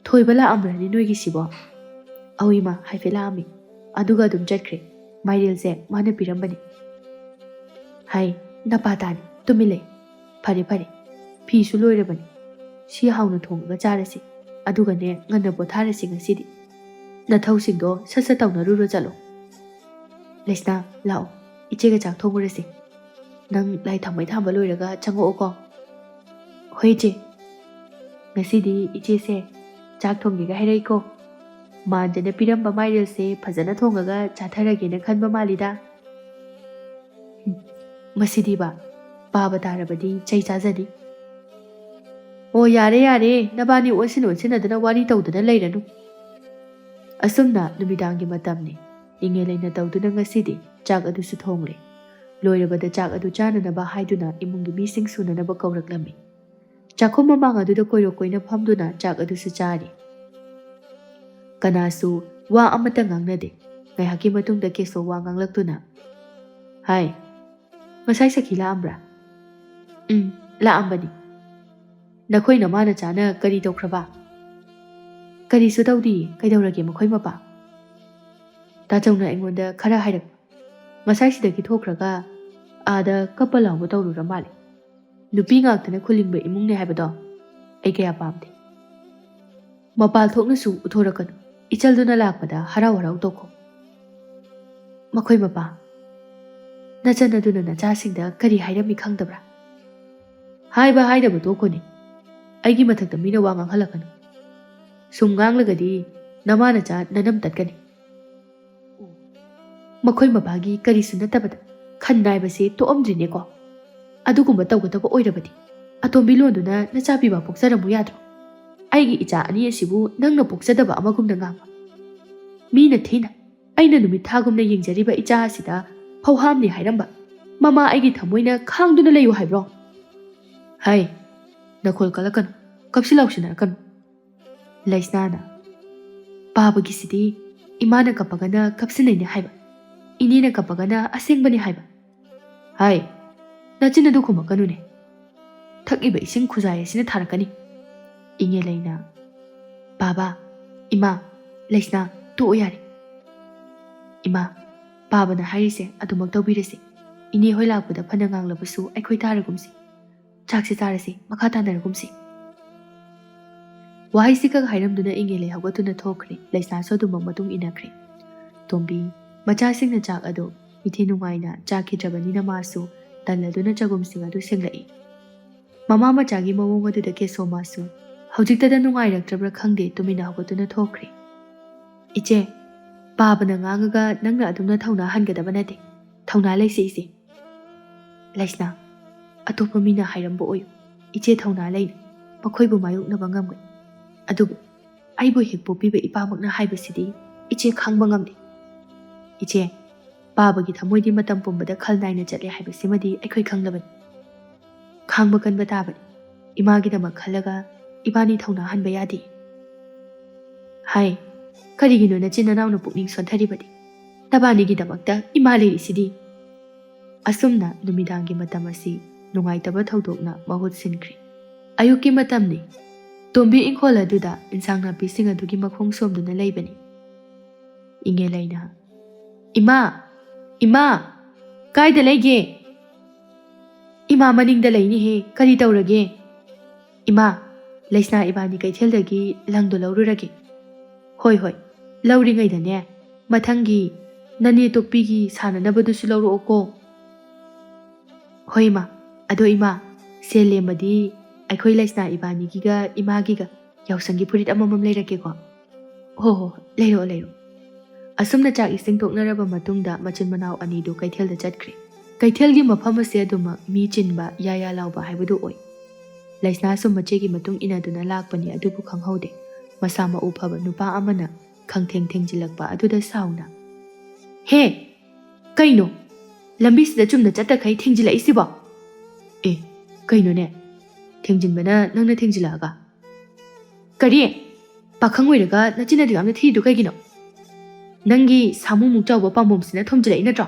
"ꯊꯣꯏꯕ ꯂꯥꯛꯑꯝꯕ꯭ꯔꯅꯤ ꯅꯣꯏꯒꯤꯁꯤꯕꯣ?" "ꯑꯧ ꯏꯃꯥ, ꯍꯥꯏꯐꯦꯠ ꯂꯥꯛꯑꯝꯃꯤ, ꯑꯗꯨꯒ ꯑꯗꯨꯝ ꯆꯠꯈ꯭ꯔꯦ꯫ ꯃꯥꯏꯔꯦꯜꯁꯦ ꯃꯥꯅ ꯄꯤꯔꯝꯕꯅꯤ꯫" ꯍꯥꯏ, "ꯅꯄꯥ ꯇꯥꯅꯤ, ꯇꯨꯃꯤꯟ ꯂꯩ꯫ ꯐꯔꯦ ꯐꯔꯦ, ꯐꯤꯁꯨ ꯂꯣꯏꯔꯕꯅꯤ, ꯁꯤ ꯍꯥꯎꯅ ꯊꯣꯡꯉꯒ ꯆꯥꯔꯁꯤ, ꯑꯗꯨꯒꯅꯦ ꯉꯟꯅ ꯄꯣꯊꯥꯔꯁꯤ ꯉꯁꯤꯗꯤ꯫ ꯅꯊꯧꯁꯤꯡꯗꯣ ꯁꯠ ꯁꯠ ꯇꯧꯅꯔꯨꯔꯣ ꯆꯠꯂꯣ꯫ ꯂꯩꯁꯅꯥ, ꯂꯥꯛꯑꯣ, ꯏꯆꯦꯒ ꯆꯥꯛ ꯊꯣꯡꯉꯨꯔꯁꯤ꯫" ꯅꯪ ꯂꯥꯏ ꯊꯥꯎꯃꯩ ꯊꯥꯟꯕ ꯂꯣꯏꯔꯒ ꯆꯪꯉꯛꯑꯣꯀꯣ꯫ ꯍꯣꯏ ꯏꯆꯦ꯫ ꯉꯁꯤꯗꯤ ꯏꯆꯦꯁꯦ ꯆꯥꯛ ꯊꯣꯡꯒꯦꯒ ꯍꯥꯏꯔꯛꯏꯀꯣ꯫ ꯃꯥꯟꯖꯅ ꯄꯤꯔꯝꯕ ꯃꯥꯏꯔꯦꯜꯁꯦ ꯐꯖꯅ ꯊꯣꯡꯉꯒ ꯆꯥꯊꯔꯒꯦꯅ ꯈꯟꯕ ꯃꯥꯜꯂꯤꯗ꯫ ꯍꯨꯝ, ꯃꯁꯤꯗꯤꯕ, ꯄꯥꯕ ꯇꯥꯔꯕꯗꯤ ꯆꯩ ꯆꯥꯖꯅꯤ꯫ ꯑꯣ, ꯌꯥꯔꯦ, ꯌꯥꯔꯦ, ꯅꯕꯥꯅꯤ ꯑꯣꯟꯁꯤꯟ ꯑꯣꯟꯁꯤꯟꯅꯗꯅ ꯋꯥꯔꯤ ꯇꯧꯗꯨꯅ ꯂꯩꯔꯅꯨ꯫ ꯑꯁꯨꯝꯅ ꯅꯨꯃꯤꯗꯥꯡꯒꯤ ꯃꯇꯝꯅꯤ꯫ ꯏꯉꯦ ꯂꯩꯅ ꯇꯧꯗꯨꯅ ꯉꯁꯤꯗꯤ ꯆꯥꯛ ꯑꯗꯨꯁꯨ ꯊꯣꯡꯂꯦ꯫ ꯂꯣꯏꯔꯕꯗ ꯆꯥꯛ ꯑꯗꯨ ꯆꯥꯅꯅꯕ ꯍꯥꯏꯗꯨꯅ ꯏꯃꯨꯡꯒꯤ ꯃꯤꯁꯤꯡ ꯁꯨꯅꯅꯕ ꯀꯧꯔꯛꯂꯝꯃꯤ꯫ ꯆꯥꯛꯈꯨꯝ ꯃꯃꯥꯡ ꯑꯗꯨꯗ ꯀꯣꯏꯔꯣꯛ ꯀꯣꯏꯅ ꯐꯝꯗꯨꯅ ꯆꯥꯛ ꯑꯗꯨꯁꯨ ꯆꯥꯔꯤ꯫ ꯀꯅꯥꯁꯨ ꯋꯥ ꯑꯃꯠꯇ ꯉꯥꯡꯅꯗꯦ꯫ ꯉꯥꯏꯍꯥꯛꯀꯤ ꯃꯇꯨꯡꯗ ꯀꯦꯁꯣ ꯋꯥ ꯉꯥꯡꯂꯛꯇꯨꯅ, "ꯍꯥꯏ, ꯉꯁꯥꯏ ꯁꯈꯤ ꯂꯥꯛꯑꯝꯕ꯭ꯔꯥ?" "ꯎꯝ, ꯂꯥꯛꯑꯝꯕꯅꯤ꯫ ꯅꯈꯣꯏ ꯅꯃꯥ ꯅꯆꯥꯅ ꯀꯔꯤ ꯇꯧꯈ꯭ꯔꯕ?" "ꯀꯔꯤꯁꯨ ꯇꯧꯗꯤꯌꯦ꯫ ꯀꯩꯗꯧꯔꯒꯦ ꯃꯈꯣꯏ ꯃꯄꯥ?" ꯇꯥꯆꯧꯅ ꯑꯩꯉꯣꯟꯗ ꯈꯔ ꯍꯥꯏꯔꯛꯄ꯫ "ꯉꯁꯥꯏ ꯁꯤꯗꯒꯤ ꯊꯣꯛꯈ꯭ꯔꯒ ꯑꯥꯗ ꯀꯞꯄ ꯂꯥꯎꯕ ꯇꯧꯔꯨꯔ ꯃꯥꯜꯂꯦ꯫ ꯅꯨꯄꯤ ꯉꯥꯛꯇꯅ ꯈꯨꯂꯤꯡꯕ ꯏꯃꯨꯡꯅꯦ ꯍꯥꯏꯕꯗꯣ ꯑꯩ ꯀꯌꯥ ꯄꯥꯝꯗꯦ꯫ ꯃꯄꯥꯜ ꯊꯣꯛꯅꯁꯨ ꯎꯠꯊꯣꯔꯛꯀꯅꯨ꯫ ꯏꯆꯜꯗꯨꯅ ꯂꯥꯛꯄꯗ ꯍꯔꯥꯎ ꯍꯔꯥꯎ ꯇꯧꯈꯣ꯫" "ꯃꯈꯣꯏ ꯃꯄꯥ, ꯅꯆꯟ ꯑꯗꯨꯅ ꯅꯆꯥꯁꯤꯡꯗ ꯀꯔꯤ ꯍꯥꯏꯔꯝꯃꯤ ꯈꯪꯗꯕ꯭ꯔꯥ?" "ꯍꯥꯏꯕ ꯍꯥꯏꯗꯕ ꯇꯣꯛꯈꯣꯅꯦ꯫ ꯑꯩꯒꯤ ꯃꯊꯛꯇ ꯃꯤꯅ ꯋꯥ ꯉꯥꯡꯍꯜꯂꯛꯀꯅꯨ꯫ ꯁꯨꯝ ꯉꯥꯡꯂꯒꯗꯤ ꯅꯃꯥ ꯅꯆꯥ ꯅꯅꯝ ꯇꯠꯀꯅꯤ꯫" ꯃꯈꯣꯏ ꯃꯄꯥꯒꯤ ꯀꯔꯤꯁꯨ ꯅꯠꯇꯕꯗ ꯈꯟ ꯅꯥꯏꯕꯁꯦ ꯇꯣꯛꯑꯝꯗ꯭ꯔꯤꯅꯦꯀꯣ꯫ ꯑꯗꯨꯒꯨꯝꯕ ꯇꯧꯒꯗꯕ ꯑꯣꯏꯔꯕꯗꯤ ꯑꯇꯣꯝꯕꯤ ꯂꯣꯟꯗꯨꯅ ꯅꯆꯥ ꯄꯤꯕ ꯄꯣꯛꯆꯔꯝꯃꯨ ꯌꯥꯗ꯭ꯔꯣ? ꯑꯩꯒꯤ ꯏꯆꯥ ꯑꯅꯤ ꯑꯁꯤꯕꯨ ꯅꯪꯅ ꯄꯣꯛꯆꯗꯕ ꯑꯃꯒꯨꯝꯅ ꯉꯥꯡꯕ꯫ ꯃꯤꯅ ꯊꯤꯅ ꯑꯩꯅ ꯅꯨꯃꯤꯠ ꯊꯥꯒꯨꯝꯅ ꯌꯦꯡꯖꯔꯤꯕ ꯏꯆꯥ ꯑꯁꯤꯗ ꯐꯧꯍꯥꯝꯅꯤ ꯍꯥꯏꯔꯝꯕ꯫ ꯃꯃꯥ ꯑꯩꯒꯤ ꯊꯃꯣꯏꯅ ꯈꯥꯡꯗꯨꯅ ꯂꯩꯌꯨ ꯍꯥꯏꯕ꯭ꯔꯣ? ꯍꯥꯏ, ꯅꯈꯣꯜ ꯀꯜꯂꯛꯀꯅꯨ, ꯀꯞꯁꯤ ꯂꯥꯎꯁꯤꯟꯅꯔꯛꯀꯅꯨ꯫ ꯂꯩꯁꯅꯥꯅ, "ꯄꯥꯕꯒꯤꯁꯤꯗꯤ ꯏꯃꯥꯅ ꯀꯞꯄꯒꯅ ꯀꯞꯁꯤꯟꯅꯩꯅꯦ ꯍꯥꯏꯕ, ꯏꯅꯦꯅ ꯀꯞꯄꯒꯅ ꯑꯁꯦꯡꯕꯅꯦ ꯍꯥꯏꯕ꯫ ꯍꯥꯏ, ꯅꯆꯤꯟ ꯑꯗꯨ ꯈꯨꯝꯃꯛꯀꯅꯨꯅꯦ꯫ ꯊꯛꯂꯤꯕ ꯏꯁꯤꯡ ꯈꯨꯖꯥꯏ ꯑꯁꯤꯅ ꯊꯥꯔꯛꯀꯅꯤ꯫" ꯏꯉꯦ ꯂꯩꯅ, "ꯕꯥꯕꯥ, ꯏꯃꯥ, ꯂꯩꯁꯅꯥ, ꯇꯣꯛꯑꯣ ꯌꯥꯔꯦ꯫ ꯏꯃꯥ, ꯄꯥꯕꯅ ꯍꯥꯏꯔꯤꯁꯦ ꯑꯗꯨꯃꯛ ꯇꯧꯕꯤꯔꯁꯤ꯫ ꯏꯅꯦ ꯍꯣꯏ ꯂꯥꯛꯄꯗ ꯐꯅ ꯉꯥꯡꯂꯕꯁꯨ ꯑꯩꯈꯣꯏ ꯇꯥꯔꯒꯨꯝꯁꯤ꯫ ꯆꯥꯛꯁꯤ ꯆꯥꯔꯁꯤ, ꯃꯈꯥ ꯇꯥꯅꯔꯒꯨꯝꯁꯤ꯫" ꯋꯥꯍꯩꯁꯤ ꯈꯛ ꯍꯥꯏꯔꯝꯗꯨꯅ ꯏꯉꯦ ꯂꯩ ꯍꯧꯒꯠꯇꯨꯅ ꯊꯣꯛꯈ꯭ꯔꯦ꯫ ꯂꯩꯁꯅꯥꯁꯨ ꯑꯗꯨꯃꯛ ꯃꯇꯨꯡ ꯏꯟꯅꯈ꯭ꯔꯦ꯫ ꯇꯣꯝꯕꯤ, ꯃꯆꯥꯁꯤꯡꯅ ꯆꯥꯛ ꯑꯗꯨ ꯏꯊꯤ ꯅꯨꯡꯉꯥꯏꯅ ꯆꯥꯈꯤꯗ꯭ꯔꯕꯅꯤꯅ ꯃꯥꯁꯨ ꯇꯜꯂꯗꯨꯅ ꯆꯒꯨꯝꯁꯤꯡ ꯑꯗꯨ ꯁꯦꯡꯂꯛꯏ꯫ ꯃꯃꯥ ꯃꯆꯥꯒꯤ ꯃꯑꯣꯡ ꯑꯗꯨꯗ ꯀꯦꯁꯣꯃꯥꯁꯨ ꯍꯧꯖꯤꯛꯇꯗ ꯅꯨꯡꯉꯥꯏꯔꯛꯇ꯭ꯔꯕ꯭ꯔꯥ ꯈꯪꯗꯦ, ꯇꯨꯃꯤꯟꯅ ꯍꯧꯒꯠꯇꯨꯅ ꯊꯣꯛꯈ꯭ꯔꯦ꯫ "ꯏꯆꯦ, ꯄꯥꯕꯅ ꯉꯥꯡꯉꯒ ꯅꯪꯅ ꯑꯗꯨꯝꯅ ꯊꯧꯅꯥ ꯍꯟꯒꯗꯕ ꯅꯠꯇꯦ꯫ ꯊꯧꯅꯥ ꯂꯩꯁꯦ ꯏꯆꯦ꯫" "ꯂꯩꯁꯅꯥ, ꯑꯇꯣꯞꯄ ꯃꯤꯅ ꯍꯥꯏꯔꯝꯕ ꯑꯣꯏꯌꯨ꯫ ꯏꯆꯦ ꯊꯧꯅꯥ ꯂꯩꯅ ꯃꯈꯣꯏꯕꯨ ꯃꯥꯌꯣꯛꯅꯕ ꯉꯝꯒꯅꯤ꯫ ꯑꯗꯨꯕꯨ ꯑꯩꯕꯨ ꯍꯦꯛ ꯄꯣꯛꯄꯤꯕ ꯏꯄꯥꯃꯛꯅ ꯍꯥꯏꯕꯁꯤꯗꯤ ꯏꯆꯦ ꯈꯥꯡꯕ ꯉꯝꯗꯦ꯫ ꯏꯆꯦ, ꯄꯥꯕꯒꯤ ꯊꯃꯣꯏꯗꯤ ꯃꯇꯝ ꯄꯨꯝꯕꯗ ꯈꯜ ꯅꯥꯏꯅ ꯆꯠꯂꯦ ꯍꯥꯏꯕꯁꯤꯃꯗꯤ ꯑꯩꯈꯣꯏ ꯈꯪꯂꯕꯅꯤ꯫ ꯈꯥꯡꯕ ꯀꯟꯕ ꯇꯥꯕꯅꯤ꯫ ꯏꯃꯥꯒꯤꯗꯃꯛ ꯈꯜꯂꯒ ꯏꯕꯥꯅꯤ ꯊꯧꯅꯥ ꯍꯟꯕ ꯌꯥꯗꯦ꯫" "ꯍꯥꯏ, ꯀꯔꯤꯒꯤꯅꯣ ꯅꯆꯤꯟ ꯅꯅꯥꯎꯅ ꯄꯨꯛꯅꯤꯡ ꯁꯣꯟꯊꯔꯤꯕꯗꯤ? ꯅꯕꯥꯅꯤꯒꯤꯗꯃꯛꯇ ꯏꯃꯥ ꯂꯩꯔꯤꯁꯤꯗꯤ꯫" ꯑꯁꯨꯝꯅ ꯅꯨꯃꯤꯗꯥꯡꯒꯤ ꯃꯇꯝ ꯑꯁꯤ ꯅꯨꯡꯉꯥꯏꯇꯕ ꯊꯧꯗꯣꯛꯅ ꯃꯍꯨꯠ ꯁꯤꯟꯈ꯭ꯔꯦ꯫ ꯑꯌꯨꯛꯀꯤ ꯃꯇꯝꯅꯤ꯫ ꯇꯣꯝꯕꯤ ꯏꯪꯈꯣꯜ ꯑꯗꯨꯗ ꯏꯟꯁꯥꯡ ꯅꯥꯄꯤꯁꯤꯡ ꯑꯗꯨꯒꯤ ꯃꯈꯣꯡ ꯁꯣꯝꯗꯨꯅ ꯂꯩꯕꯅꯤ꯫ ꯏꯉꯦꯂꯩꯅ, "ꯏꯃꯥ! ꯏꯃꯥ! ꯀꯥꯏꯗ ꯂꯩꯒꯦ?" "ꯏꯃꯥ ꯃꯅꯤꯡꯗ ꯂꯩꯅꯦꯍꯦ, ꯀꯔꯤ ꯇꯧꯔꯒꯦ?" "ꯏꯃꯥ, ꯂꯩꯁꯅꯥ ꯏꯕꯥꯅꯤ ꯀꯩꯊꯦꯜꯗꯒꯤ ꯂꯪꯗꯣ ꯂꯧꯔꯨꯔꯒꯦ꯫" "ꯍꯣꯏ, ꯍꯣꯏ, ꯂꯧꯔꯤꯉꯩꯗꯅꯦ, ꯃꯊꯪꯒꯤ ꯅꯅꯦ ꯇꯣꯛꯄꯤꯒꯤ ꯁꯥꯟꯅꯅꯕꯗꯨꯁꯨ ꯂꯧꯔꯛꯑꯣꯀꯣ꯫" "ꯍꯣꯏ ꯏꯃꯥ, ꯑꯗꯣ ꯏꯃꯥ, ꯁꯦꯜ ꯂꯦꯝꯃꯗꯤ ꯑꯩꯈꯣꯏ ꯂꯩꯁꯅꯥ ꯏꯕꯥꯅꯤꯒꯤꯒ ꯏꯃꯥꯒꯤꯒ ꯌꯥꯎꯁꯪꯒꯤ ꯐꯨꯔꯤꯠ ꯑꯃꯃꯝ ꯂꯩꯔꯛꯀꯦꯀꯣ꯫" "ꯍꯣ ꯍꯣ, ꯂꯩꯔꯛꯑꯣ, ꯂꯩꯔꯛꯑꯣ꯫" ꯑꯁꯨꯝꯅ ꯆꯥꯛ ꯏꯁꯤꯡ ꯇꯣꯛꯅꯔꯕ ꯃꯇꯨꯡꯗ ꯃꯆꯤꯟ ꯃꯅꯥꯎ ꯑꯅꯤꯗꯨ ꯀꯩꯊꯦꯜꯗ ꯆꯠꯈ꯭ꯔꯦ꯫ ꯀꯩꯊꯦꯜꯒꯤ ꯃꯐꯝ ꯑꯁꯦ ꯑꯗꯨꯃꯛ ꯃꯤ ꯆꯤꯟꯕ, ꯌꯥ ꯌꯥ ꯂꯥꯎꯕ ꯍꯥꯏꯕꯗꯨ ꯑꯣꯏ꯫ ꯂꯩꯁꯅꯥꯁꯨ ꯃꯆꯦꯒꯤ ꯃꯇꯨꯡ ꯏꯟꯅꯗꯨꯅ ꯂꯥꯛꯄꯅꯤ, ꯑꯗꯨꯕꯨ ꯈꯪꯍꯧꯗꯦ꯫ ꯃꯁꯥ ꯃꯎ ꯐꯕ ꯅꯨꯄꯥ ꯑꯃꯅ ꯈꯪꯊꯦꯡ ꯊꯦꯡꯖꯤꯜꯂꯛꯄ ꯑꯗꯨꯗ ꯁꯥꯎꯅ, "ꯍꯦ! ꯀꯩꯅꯣ? ꯂꯝꯕꯤꯁꯤꯗ ꯆꯨꯝꯅ ꯆꯠꯇꯈꯩ ꯊꯦꯡꯖꯤꯜꯂꯛꯏꯁꯤꯕꯣ?" "ꯑꯦ, ꯀꯩꯅꯣꯅꯦ? ꯊꯦꯡꯖꯤꯟꯕꯅ ꯅꯪꯅ ꯊꯦꯡꯖꯤꯜꯂꯛꯑꯒ?" "ꯀꯔꯤ? ꯄꯥꯈꯪ ꯑꯣꯏꯔꯒ ꯅꯆꯤꯟ ꯑꯗꯨ ꯌꯥꯝꯅ ꯊꯤꯔꯤꯗꯨ ꯀꯩꯒꯤꯅꯣ? ꯅꯪꯒꯤ ꯁꯥꯃꯨꯃꯨꯛ ꯆꯥꯎꯕ ꯄꯥꯝꯕꯣꯝꯁꯤꯅ ꯊꯣꯝꯖꯤꯜꯂꯛꯏ ꯅꯠꯇ꯭ꯔꯣ?"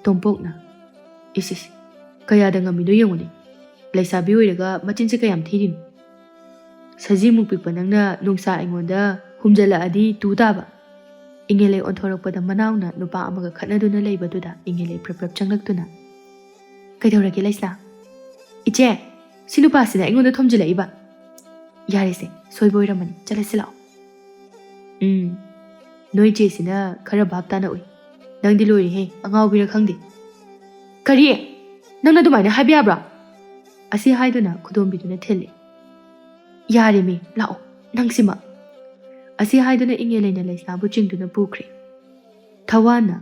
ꯇꯣꯝꯄꯣꯛꯅ, "ꯏꯁ, ꯏꯁ, ꯀꯌꯥꯗ ꯉꯝꯃꯤꯅꯣ ꯌꯦꯡꯉꯨꯅꯦ꯫ ꯂꯩꯁꯥꯕꯤ ꯑꯣꯏꯔꯒ ꯃꯆꯤꯟꯁꯦ ꯀꯌꯥꯝ ꯊꯤꯔꯤꯅꯣ? ꯁꯖꯤꯃꯨꯛ ꯄꯤꯛꯄ ꯅꯪꯅ ꯅꯨꯡꯁꯥ ꯑꯩꯉꯣꯟꯗ ꯍꯨꯝꯖꯜꯂꯛꯑꯗꯤ ꯇꯨ ꯇꯥꯕ꯫" ꯏꯉꯦꯂꯩ ꯑꯣꯟꯊꯣꯔꯛꯄꯗ ꯃꯅꯥꯎꯅ ꯅꯨꯄꯥ ꯑꯃꯒ ꯈꯠꯅꯗꯨꯅ ꯂꯩꯕꯗꯨꯗ ꯏꯉꯦꯂꯩ ꯄ꯭ꯔꯞ ꯄ꯭ꯔꯞ ꯆꯪꯂꯛꯇꯨꯅ, "ꯀꯩꯗꯧꯔꯒꯦ ꯂꯩꯁꯅꯥ?" "ꯏꯆꯦ, ꯁꯤ ꯅꯨꯄꯥꯁꯤꯅ ꯑꯩꯉꯣꯟꯗ ꯊꯣꯝꯖꯤꯜꯂꯛꯏꯕ꯫" "ꯌꯥꯔꯦꯁꯦ, ꯁꯣꯏꯕ ꯑꯣꯏꯔꯝꯃꯅꯤ, ꯆꯠꯂꯁꯤ ꯂꯥꯛꯑꯣ꯫" "ꯎꯝ, ꯅꯣꯏ ꯆꯦꯁꯤꯅ ꯈꯔ ꯚꯥꯞ ꯇꯥꯅ ꯎꯏ꯫ ꯅꯪꯗꯤ ꯂꯣꯏꯔꯦꯍꯦ, ꯑꯉꯥꯎꯕꯤꯔ ꯈꯪꯗꯦ꯫" "ꯀꯔꯤ? "ꯅꯪꯅ ꯑꯗꯨꯃꯥꯏꯅ ꯍꯥꯏꯕ ꯌꯥꯕ꯭ꯔꯥ?" ꯑꯁꯤ ꯍꯥꯏꯗꯨꯅ ꯈꯨꯗꯣꯝꯕꯤꯗꯨꯅ ꯊꯤꯜꯂꯤ꯫ "ꯌꯥꯔꯦꯃꯤ, ꯂꯥꯛꯑꯣ, ꯅꯪꯁꯤꯃ!" ꯑꯁꯤ ꯍꯥꯏꯗꯨꯅ ꯏꯪꯉꯦ ꯂꯩꯅ ꯂꯩꯁꯅꯥꯕꯨ ꯆꯤꯡꯗꯨꯅ ꯄꯨꯈ꯭ꯔꯦ꯫ ꯊꯋꯥꯟꯅ,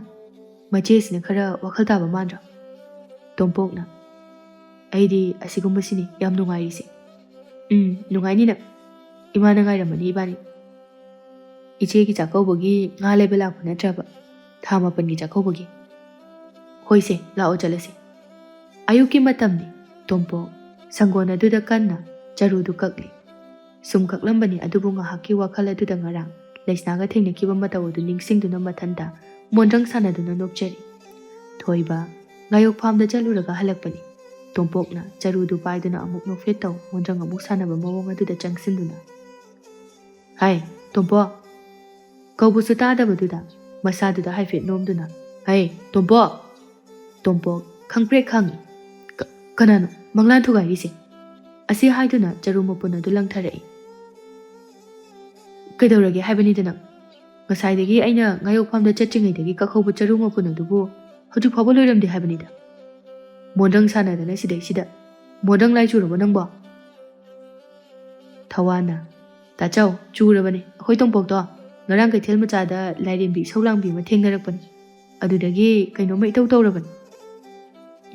"ꯃꯆꯦꯁꯤꯅ ꯈꯔ ꯋꯥꯈꯜ ꯇꯥꯕ ꯃꯥꯟꯗ꯭ꯔꯣ?" ꯇꯣꯝꯄꯣꯛꯅ, "ꯑꯩꯗꯤ ꯑꯁꯤꯒꯨꯝꯕꯁꯤꯅꯤ ꯌꯥꯝ ꯅꯨꯡꯉꯥꯏꯔꯤꯁꯦ꯫ ꯎꯝ, ꯅꯨꯡꯉꯥꯏꯅꯤ ꯅꯪ꯫ ꯏꯃꯥꯅ ꯉꯥꯏꯔꯝꯃꯅꯤ ꯏꯕꯥꯅꯤ꯫ ꯏꯆꯦꯒꯤ ꯆꯥꯛꯀꯧꯕꯒꯤ ꯉꯥ ꯂꯩꯕ ꯂꯥꯛꯄ ꯅꯠꯇ꯭ꯔꯕ? ꯊꯥ ꯃꯥꯄꯟꯒꯤ ꯆꯥꯛꯀꯧꯕꯒꯤ꯫ ꯍꯣꯏꯁꯦ, ꯂꯥꯛꯑꯣ ꯆꯠꯂꯁꯤ꯫" ꯑꯌꯨꯛꯀꯤ ꯃꯇꯝꯅꯤ꯫ ꯇꯣꯝꯄꯣꯛ ꯁꯪꯒꯣꯜ ꯑꯗꯨꯗ ꯀꯟꯅ ꯆꯔꯨꯗꯨ ꯀꯛꯂꯤ꯫ ꯁꯨꯝ ꯀꯛꯂꯝꯕꯅꯤ, ꯑꯗꯨꯕꯨ ꯉꯥꯏꯍꯥꯛꯀꯤ ꯋꯥꯈꯜ ꯑꯗꯨꯗ ꯉꯔꯥꯡ ꯂꯩꯁꯅꯥꯒ ꯊꯦꯡꯅꯈꯤꯕ ꯃꯇꯧ ꯑꯗꯨ ꯅꯤꯡꯁꯤꯡꯗꯨꯅ ꯃꯊꯟꯇ ꯃꯣꯟꯗ꯭ꯔꯪ ꯁꯥꯟꯅꯗꯨꯅ ꯅꯣꯛꯆꯔꯤ꯫ ꯊꯣꯏꯕ ꯉꯥꯌꯣꯛ ꯐꯥꯝꯗ ꯆꯠꯂꯨꯔꯒ ꯍꯜꯂꯛꯄꯅꯤ꯫ ꯇꯣꯝꯄꯣꯛꯅ ꯆꯔꯨꯗꯨ ꯄꯥꯏꯗꯨꯅ ꯑꯃꯨꯛ ꯅꯣꯛꯐꯦꯠ ꯇꯧ ꯃꯣꯟꯗ꯭ꯔꯪ ꯑꯃꯨꯛ ꯁꯥꯟꯅꯕ ꯃꯑꯣꯡ ꯑꯗꯨꯗ ꯆꯪꯁꯤꯟꯗꯨꯅ, "ꯍꯥꯏ, ꯇꯣꯝꯄꯣꯛ!" ꯀꯧꯕꯁꯨ ꯇꯥꯗꯕꯗꯨꯗ ꯃꯁꯥꯗꯨꯗ ꯍꯥꯏꯐꯦꯠ ꯅꯣꯝꯗꯨꯅ, "ꯍꯥꯏ, ꯇꯣꯝꯄꯣꯛ!" ꯇꯣꯝꯄꯣꯛ ꯈꯪꯄ꯭ꯔꯦꯛ ꯈꯪꯉꯤ꯫ "ꯀ-, ꯀꯅꯥꯅꯣ ꯃꯪꯂꯥꯟ ꯊꯨꯒꯥꯏꯔꯤꯁꯦ?" ꯑꯁꯤ ꯍꯥꯏꯗꯨꯅ ꯆꯔꯨ ꯃꯄꯨꯟ ꯑꯗꯨ ꯂꯪꯊꯔꯛꯏ꯫ "ꯀꯩꯗꯧꯔꯒꯦ ꯍꯥꯏꯕꯅꯤꯗ ꯅꯪ? ꯉꯁꯥꯏꯗꯒꯤ ꯑꯩꯅ ꯉꯥꯌꯣꯛ ꯐꯥꯝꯗ ꯆꯠꯇ꯭ꯔꯤꯉꯩꯗꯒꯤ ꯀꯛꯍꯧꯕ ꯆꯔꯨ ꯃꯄꯨꯟ ꯑꯗꯨꯕꯨ ꯍꯧꯖꯤꯛ ꯐꯥꯎꯕ ꯂꯣꯏꯔꯝꯗꯦ ꯍꯥꯏꯕꯅꯤꯗ꯫ ꯃꯣꯟꯗ꯭ꯔꯪ ꯁꯥꯟꯅꯗꯅ ꯁꯤꯗꯩꯁꯤꯗ꯫ ꯃꯣꯟꯗ꯭ꯔꯪ ꯂꯥꯏ ꯆꯨꯔꯕꯣ ꯅꯪꯕꯣ?" ꯊꯋꯥꯟꯅ, "ꯇꯥꯆꯧ, ꯆꯨꯔꯕꯅꯦ꯫ ꯑꯩꯈꯣꯏ ꯇꯣꯝꯄꯣꯛꯇꯣ ꯉꯔꯥꯡ ꯀꯩꯊꯦꯜ ꯃꯆꯥꯗ ꯂꯥꯏꯔꯦꯝꯕꯤ ꯏꯁꯧ ꯂꯥꯡꯕꯤ ꯑꯃ ꯊꯦꯡꯅꯔꯛꯄꯅꯤ꯫ ꯑꯗꯨꯗꯒꯤ ꯀꯩꯅꯣꯝꯃ ꯏꯇꯧ ꯇꯧꯔꯕꯅꯤ꯫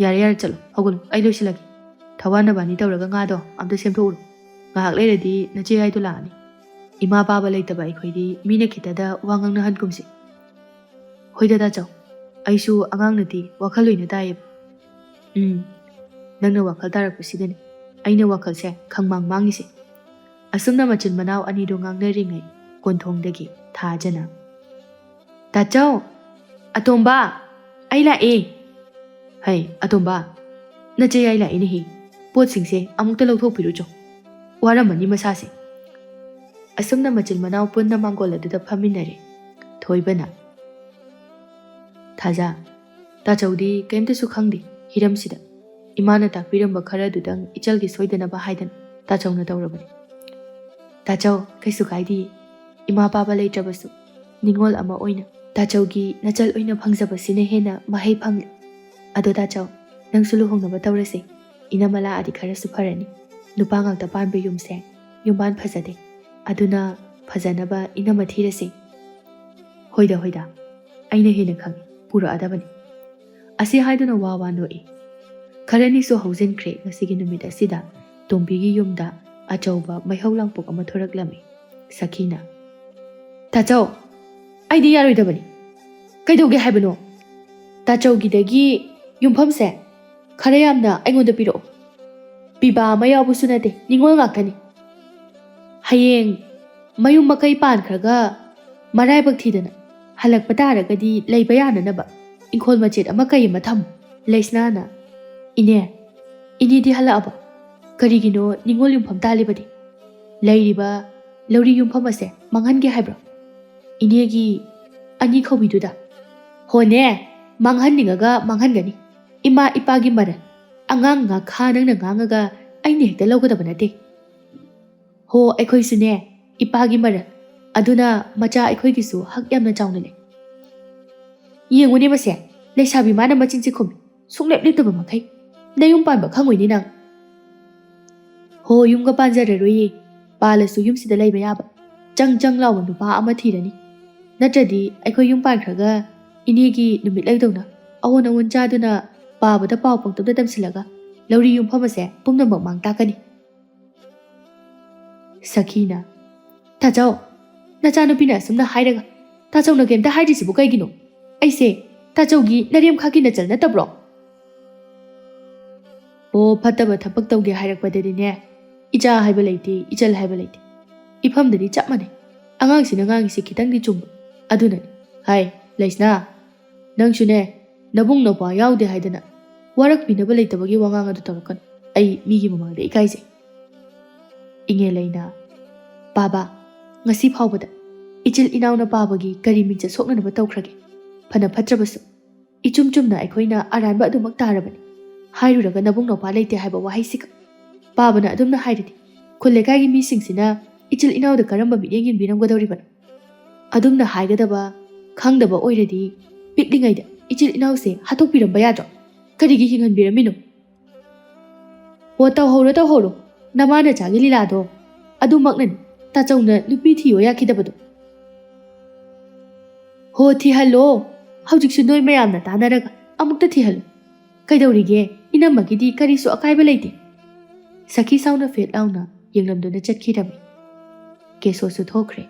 ꯌꯥꯔꯦ, ꯌꯥꯔꯦ, ꯆꯠꯂꯣ, ꯍꯧꯒꯠꯂꯣ, ꯑꯩ ꯂꯣꯏꯁꯤꯜꯂꯒꯦ꯫ ꯊꯋꯥꯟ ꯅꯕꯥꯅꯤ ꯇꯧꯔꯒ ꯉꯥꯗꯣ ꯑꯝꯇ ꯁꯦꯝꯗꯣꯛꯎꯔꯣ꯫ ꯉꯥꯏꯍꯥꯛ ꯂꯩꯔꯗꯤ ꯅꯆꯦ ꯌꯥꯏꯗꯣ ꯂꯥꯛꯑꯅꯤ꯫ ꯏꯃꯥ ꯄꯥꯕ ꯂꯩꯇꯕ ꯑꯩꯈꯣꯏꯗꯤ ꯃꯤꯅ ꯈꯤꯇꯗ ꯋꯥ ꯉꯥꯡꯅꯍꯟꯒꯨꯝꯁꯤ꯫ ꯍꯣꯏꯗ ꯇꯥꯆꯧ, ꯑꯩꯁꯨ ꯑꯉꯥꯡ ꯅꯠꯇꯦ, ꯋꯥꯈꯜ ꯂꯣꯏꯅ ꯇꯥꯏꯌꯦꯕ꯫ ꯎꯝ, ꯅꯪꯅ ꯋꯥꯈꯜ ꯇꯥꯔꯛꯄꯁꯤꯗꯅꯦ ꯑꯩꯅ ꯋꯥꯈꯜꯁꯦ ꯈꯪꯃꯥꯡ ꯃꯥꯡꯉꯤꯁꯦ꯫" ꯑꯁꯨꯝꯅ ꯃꯆꯤꯟ ꯃꯅꯥꯎ ꯑꯅꯤꯗꯨ ꯉꯥꯡꯅꯔꯤꯉꯩ ꯀꯣꯟꯊꯣꯡꯗꯒꯤ ꯊꯥꯖꯅ, "ꯇꯥꯆꯧ! ꯑꯇꯣꯝꯕ! ꯑꯩ ꯂꯥꯛꯑꯦ!" "ꯍꯩ, ꯑꯇꯣꯝꯕ, ꯅꯆꯦ ꯌꯥꯏ ꯂꯥꯛꯏꯅꯦꯍꯦ꯫ ꯄꯣꯠꯁꯤꯡꯁꯦ ꯑꯃꯨꯛꯇ ꯂꯧꯊꯣꯛꯄꯤꯔꯨꯆꯣ꯫ ꯋꯥꯔꯝꯃꯅꯤ ꯃꯁꯥꯁꯦ꯫" ꯑꯁꯨꯝꯅ ꯃꯆꯤꯟ ꯃꯅꯥꯎ ꯄꯨꯟꯅ ꯃꯥꯡꯒꯣꯜ ꯑꯗꯨꯗ ꯐꯝꯃꯤꯟꯅꯔꯦ꯫ ꯊꯣꯏꯕꯅ, "ꯊꯥꯖ, ꯇꯥꯆꯧꯗꯤ ꯀꯩꯝꯇꯁꯨ ꯈꯪꯗꯦ ꯍꯤꯔꯝꯁꯤꯗ꯫ ꯏꯃꯥꯅ ꯇꯥꯛꯄꯤꯔꯝꯕ ꯈꯔꯗꯨꯗꯪ ꯏꯆꯜꯒꯤ ꯁꯣꯏꯗꯅꯕ ꯍꯥꯏꯗꯅ ꯇꯥꯆꯧꯅ ꯇꯧꯔꯕꯅꯤ꯫" "ꯇꯥꯆꯧ, ꯀꯩꯁꯨ ꯀꯥꯏꯗꯦ꯫ ꯏꯃꯥ ꯄꯥꯕ ꯂꯩꯇ꯭ꯔꯕꯁꯨ ꯅꯤꯉꯣꯜ ꯑꯃ ꯑꯣꯏꯅ ꯇꯥꯆꯧꯒꯤ ꯅꯆꯜ ꯑꯣꯏꯅ ꯐꯪꯖꯕꯁꯤꯅ ꯍꯦꯟꯅ ꯃꯍꯩ ꯐꯪꯂꯦ꯫ ꯑꯗꯣ ꯇꯥꯆꯧ, ꯅꯪꯁꯨ ꯂꯨꯍꯣꯡꯅꯕ ꯇꯧꯔꯁꯦ꯫ ꯏꯅꯝꯃ ꯂꯥꯛꯑꯗꯤ ꯈꯔꯁꯨ ꯐꯔꯅꯤ꯫ ꯅꯨꯄꯥ ꯉꯥꯛꯇ ꯄꯥꯟꯕ ꯌꯨꯝꯁꯦ ꯌꯨꯝꯕꯥꯟ ꯐꯖꯗꯦ꯫ ꯑꯗꯨꯅ ꯐꯖꯅꯕ ꯏꯅꯝꯃ ꯊꯤꯔꯁꯤ꯫ ꯍꯣꯏꯗ, ꯍꯣꯏꯗ, ꯑꯩꯅ ꯍꯦꯟꯅ ꯈꯪꯉꯤ, ꯄꯨꯔꯛꯑꯗꯕꯅꯤ꯫ ꯑꯁꯤ ꯍꯥꯏꯗꯨꯅ ꯋꯥ ꯋꯥ ꯅꯣꯛꯏ꯫ ꯈꯔꯅꯤꯁꯨ ꯍꯧꯖꯤꯟꯈ꯭ꯔꯦ꯫ ꯉꯁꯤꯒꯤ ꯅꯨꯃꯤꯠ ꯑꯁꯤꯗ ꯇꯣꯝꯕꯤꯒꯤ ꯌꯨꯝꯗ ꯑꯆꯧꯕ ꯃꯩꯍꯧ ꯂꯥꯡꯄꯣꯛ ꯑꯃ ꯊꯣꯔꯛꯂꯝꯃꯤ꯫ ꯁꯈꯤꯅ, "ꯇꯥꯆꯧ, ꯑꯩꯗꯤ ꯌꯥꯔꯣꯏꯗꯕꯅꯤ꯫ ꯀꯩꯗꯧꯒꯦ ꯍꯥꯏꯕꯅꯣ? ꯇꯥꯆꯧꯒꯤꯗꯒꯤ ꯌꯨꯝꯐꯝꯁꯦ ꯈꯔ ꯌꯥꯝꯅ ꯑꯩꯉꯣꯟꯗ ꯄꯤꯔꯛꯑꯣ꯫ ꯄꯤꯕ ꯑꯃ ꯌꯥꯎꯕꯁꯨ ꯅꯠꯇꯦ, ꯅꯤꯉꯣꯜ ꯉꯥꯛꯇꯅꯤ꯫ ꯍꯌꯦꯡ ꯃꯌꯨꯝ ꯃꯀꯩ ꯄꯥꯟꯈ꯭ꯔꯒ ꯃꯔꯥꯏꯕꯛ ꯊꯤꯗꯅ ꯍꯜꯂꯛꯄ ꯇꯥꯔꯒꯗꯤ ꯂꯩꯕ ꯌꯥꯅꯅꯕ ꯏꯪꯈꯣꯜ ꯃꯆꯦꯠ ꯑꯃ ꯀꯩ ꯑꯃ ꯊꯝꯃꯨ꯫" ꯂꯩꯁꯅꯥꯅ, "ꯏꯅꯦ, ꯏꯅꯦꯗꯤ ꯍꯜꯂꯛꯑꯕ? ꯀꯔꯤꯒꯤꯅꯣ ꯅꯤꯉꯣꯜ ꯌꯨꯝꯐꯝ ꯇꯥꯜꯂꯤꯕꯗꯤ? ꯂꯩꯔꯤꯕ ꯂꯧꯔꯤ ꯌꯨꯝꯐꯝ ꯑꯁꯦ ꯃꯥꯡꯍꯟꯒꯦ ꯍꯥꯏꯕ꯭ꯔꯣ? ꯏꯅꯦꯒꯤ ꯑꯅꯤ ꯈꯧꯕꯤꯗꯨꯗ?" "ꯍꯣꯅꯦ, ꯃꯥꯡꯍꯟꯅꯤꯡꯉꯒ ꯃꯥꯡꯍꯟꯒꯅꯤ꯫ ꯏꯃꯥ ꯏꯄꯥꯒꯤ ꯃꯔꯜ, ꯑꯉꯥꯡ ꯉꯥꯈꯥ ꯅꯪꯅ ꯉꯥꯡꯉꯒ ꯑꯩꯅ ꯍꯦꯛꯇ ꯂꯧꯒꯗꯕ ꯅꯠꯇꯦ꯫ ꯍꯣ, ꯑꯩꯈꯣꯏꯁꯨꯅꯦ ꯏꯄꯥꯒꯤ ꯃꯔꯜ, ꯑꯗꯨꯅ ꯃꯆꯥ ꯑꯩꯈꯣꯏꯒꯤꯁꯨ ꯍꯛ ꯌꯥꯝꯅ ꯆꯥꯎꯅ ꯂꯩ꯫ ꯌꯦꯡꯉꯨꯅꯦ ꯃꯁꯦ, ꯂꯩꯁꯥꯕꯤ ꯃꯥꯅ ꯃꯆꯤꯟꯁꯦ ꯈꯨꯝꯃꯤ, ꯁꯨꯡꯂꯦꯞ ꯂꯦꯞꯇꯕ ꯃꯈꯩ꯫ ꯅꯌꯨꯝ ꯄꯥꯟꯕ ꯈꯪꯉꯣꯏꯅꯦ ꯅꯪ꯫ ꯍꯣ, ꯌꯨꯝꯒ ꯄꯥꯟꯖꯔꯔꯣꯏꯌꯦ, ꯄꯥꯜꯂꯁꯨ ꯌꯨꯝꯁꯤꯗ ꯂꯩꯕ ꯌꯥꯕ ꯆꯪ ꯆꯪ ꯂꯥꯎꯕ ꯅꯨꯄꯥ ꯑꯃ ꯊꯤꯔꯅꯤ꯫ ꯅꯠꯇ꯭ꯔꯗꯤ ꯑꯩꯈꯣꯏ ꯌꯨꯝ ꯄꯥꯟꯈ꯭ꯔꯒ ꯏꯅꯦꯒꯤ ꯅꯨꯃꯤꯠ ꯂꯩꯗꯧꯅ ꯑꯑꯣꯟ ꯑꯑꯣꯟ ꯆꯥꯗꯨꯅ ꯄꯥꯕꯗ ꯄꯥꯎ ꯄꯪꯇꯝꯗ ꯇꯝꯁꯤꯜꯂꯒ ꯂꯧꯔꯤ ꯌꯨꯝꯐꯝ ꯑꯁꯦ ꯄꯨꯝꯅꯃꯛ ꯃꯥꯡ ꯇꯥꯛꯀꯅꯤ꯫" ꯁꯈꯤꯅ, "ꯇꯥꯆꯧ, ꯅꯆꯥꯅꯨꯄꯤꯅ ꯑꯁꯨꯝꯅ ꯍꯥꯏꯔꯒ ꯇꯥꯆꯧꯅ ꯀꯩꯝꯇ ꯍꯥꯏꯗ꯭ꯔꯤꯁꯤꯕꯨ ꯀꯩꯒꯤꯅꯣ? ꯑꯩꯁꯦ ꯇꯥꯆꯧꯒꯤ ꯅꯔꯦꯝꯈꯥꯛꯀꯤ ꯅꯆꯜ ꯅꯠꯇꯕ꯭ꯔꯣ?" "ꯑꯣ, ꯐꯠꯇꯕ ꯊꯕꯛ ꯇꯧꯒꯦ ꯍꯥꯏꯔꯛꯄꯗꯗꯤꯅꯦ, ꯏꯆꯥ ꯍꯥꯏꯕ ꯂꯩꯇꯦ, ꯏꯆꯜ ꯍꯥꯏꯕ ꯂꯩꯇꯦ꯫ ꯏꯐꯝꯗꯗꯤ ꯆꯞ ꯃꯥꯟꯅꯩ꯫ ꯑꯉꯥꯡꯁꯤꯅ ꯉꯥꯡꯉꯤꯁꯦ ꯈꯤꯇꯪꯗꯤ ꯆꯨꯝꯕ꯫ ꯑꯗꯨꯅꯅꯤ꯫ ꯍꯥꯏ, ꯂꯩꯁꯅꯥ, ꯅꯪꯁꯨꯅꯦ, ꯅꯕꯨꯡ ꯅꯧꯄ꯭ꯋꯥ ꯌꯥꯎꯗꯦ ꯍꯥꯏꯗꯅ ꯋꯥꯔꯛꯄꯤꯅꯕ ꯂꯩꯇꯕꯒꯤ ꯋꯥꯉꯥꯡ ꯑꯗꯨ ꯇꯧꯔꯛꯀꯅꯨ꯫ ꯑꯩ ꯃꯤꯒꯤ ꯃꯃꯥꯡꯗ ꯏꯀꯥꯏꯖꯩ꯫" ꯏꯉꯦꯜꯂꯩꯅ, "ꯄꯥꯕ, ꯉꯁꯤ ꯐꯥꯎꯕꯗ ꯏꯆꯤꯜ ꯏꯅꯥꯎꯅ ꯄꯥꯕꯒꯤ ꯀꯔꯤ ꯃꯤꯡꯆꯠ ꯁꯣꯛꯅꯅꯕ ꯇꯧꯈ꯭ꯔꯒꯦ? ꯐꯅ ꯐꯠꯇ꯭ꯔꯕꯁꯨ, ꯏꯆꯨꯝ ꯆꯨꯝꯅ ꯑꯩꯈꯣꯏꯅ ꯑꯔꯥꯟꯕ ꯑꯗꯨꯃꯛ ꯇꯥꯔꯕꯅꯤ꯫ ꯍꯥꯏꯔꯨꯔꯒ ꯅꯕꯨꯡ ꯅꯧꯄ꯭ꯋꯥ ꯂꯩꯇꯦ ꯍꯥꯏꯕ ꯋꯥꯍꯩꯁꯤꯒ ꯄꯥꯕꯅ ꯑꯗꯨꯝꯅ ꯍꯥꯏꯔꯗꯤ, ꯈꯨꯜ ꯂꯩꯀꯥꯏꯒꯤ ꯃꯤꯁꯤꯡꯁꯤꯅ ꯏꯆꯤꯜ ꯏꯅꯥꯎꯗ ꯀꯔꯝꯕ ꯃꯤꯠꯌꯦꯡ ꯌꯦꯡꯕꯤꯔꯝꯒꯗꯧꯔꯤꯕꯅꯣ? ꯑꯗꯨꯝꯅ ꯍꯥꯏꯒꯗꯕ ꯈꯪꯗꯕ ꯑꯣꯏꯔꯗꯤ, ꯄꯤꯛꯂꯤꯉꯩꯗ ꯏꯆꯤꯜ ꯏꯅꯥꯎꯁꯦ ꯍꯥꯠꯇꯣꯛꯄꯤꯔꯝꯕ ꯌꯥꯗ꯭ꯔꯣ? ꯀꯔꯤꯒꯤ ꯍꯤꯡꯍꯟꯕꯤꯔꯝꯃꯤꯅꯣ? ꯑꯣ, ꯇꯧꯍꯧꯔꯣ, ꯇꯧꯍꯧꯔꯣ꯫ ꯅꯃꯥ ꯅꯆꯥꯒꯤ ꯂꯤꯂꯥꯗꯣ꯫ ꯑꯗꯨꯃꯛꯅꯅꯤ ꯇꯥꯆꯧꯅ ꯅꯨꯄꯤ ꯊꯤꯌꯣ ꯌꯥꯈꯤꯗꯕꯗꯣ꯫ ꯍꯣ, ꯊꯤꯍꯜꯂꯣ꯫ ꯍꯧꯖꯤꯛꯁꯨ ꯅꯣꯏ ꯃꯌꯥꯝꯅ ꯇꯥꯟꯅꯔꯒ ꯑꯃꯨꯛꯇ ꯊꯤꯍꯜꯂꯣ꯫ ꯀꯩꯗꯧꯔꯤꯒꯦ? ꯏꯅꯝꯃꯒꯤꯗꯤ ꯀꯔꯤꯁꯨ ꯑꯀꯥꯏꯕ ꯂꯩꯇꯦ꯫ ꯁꯈꯤ ꯁꯥꯎꯅ ꯐꯦꯠ ꯂꯥꯎꯅ ꯌꯦꯡꯂꯝꯗꯨꯅ ꯆꯠꯈꯤꯔꯝꯃꯤ꯫ ꯀꯦꯁꯣꯁꯨ ꯊꯣꯛꯈ꯭ꯔꯦ꯫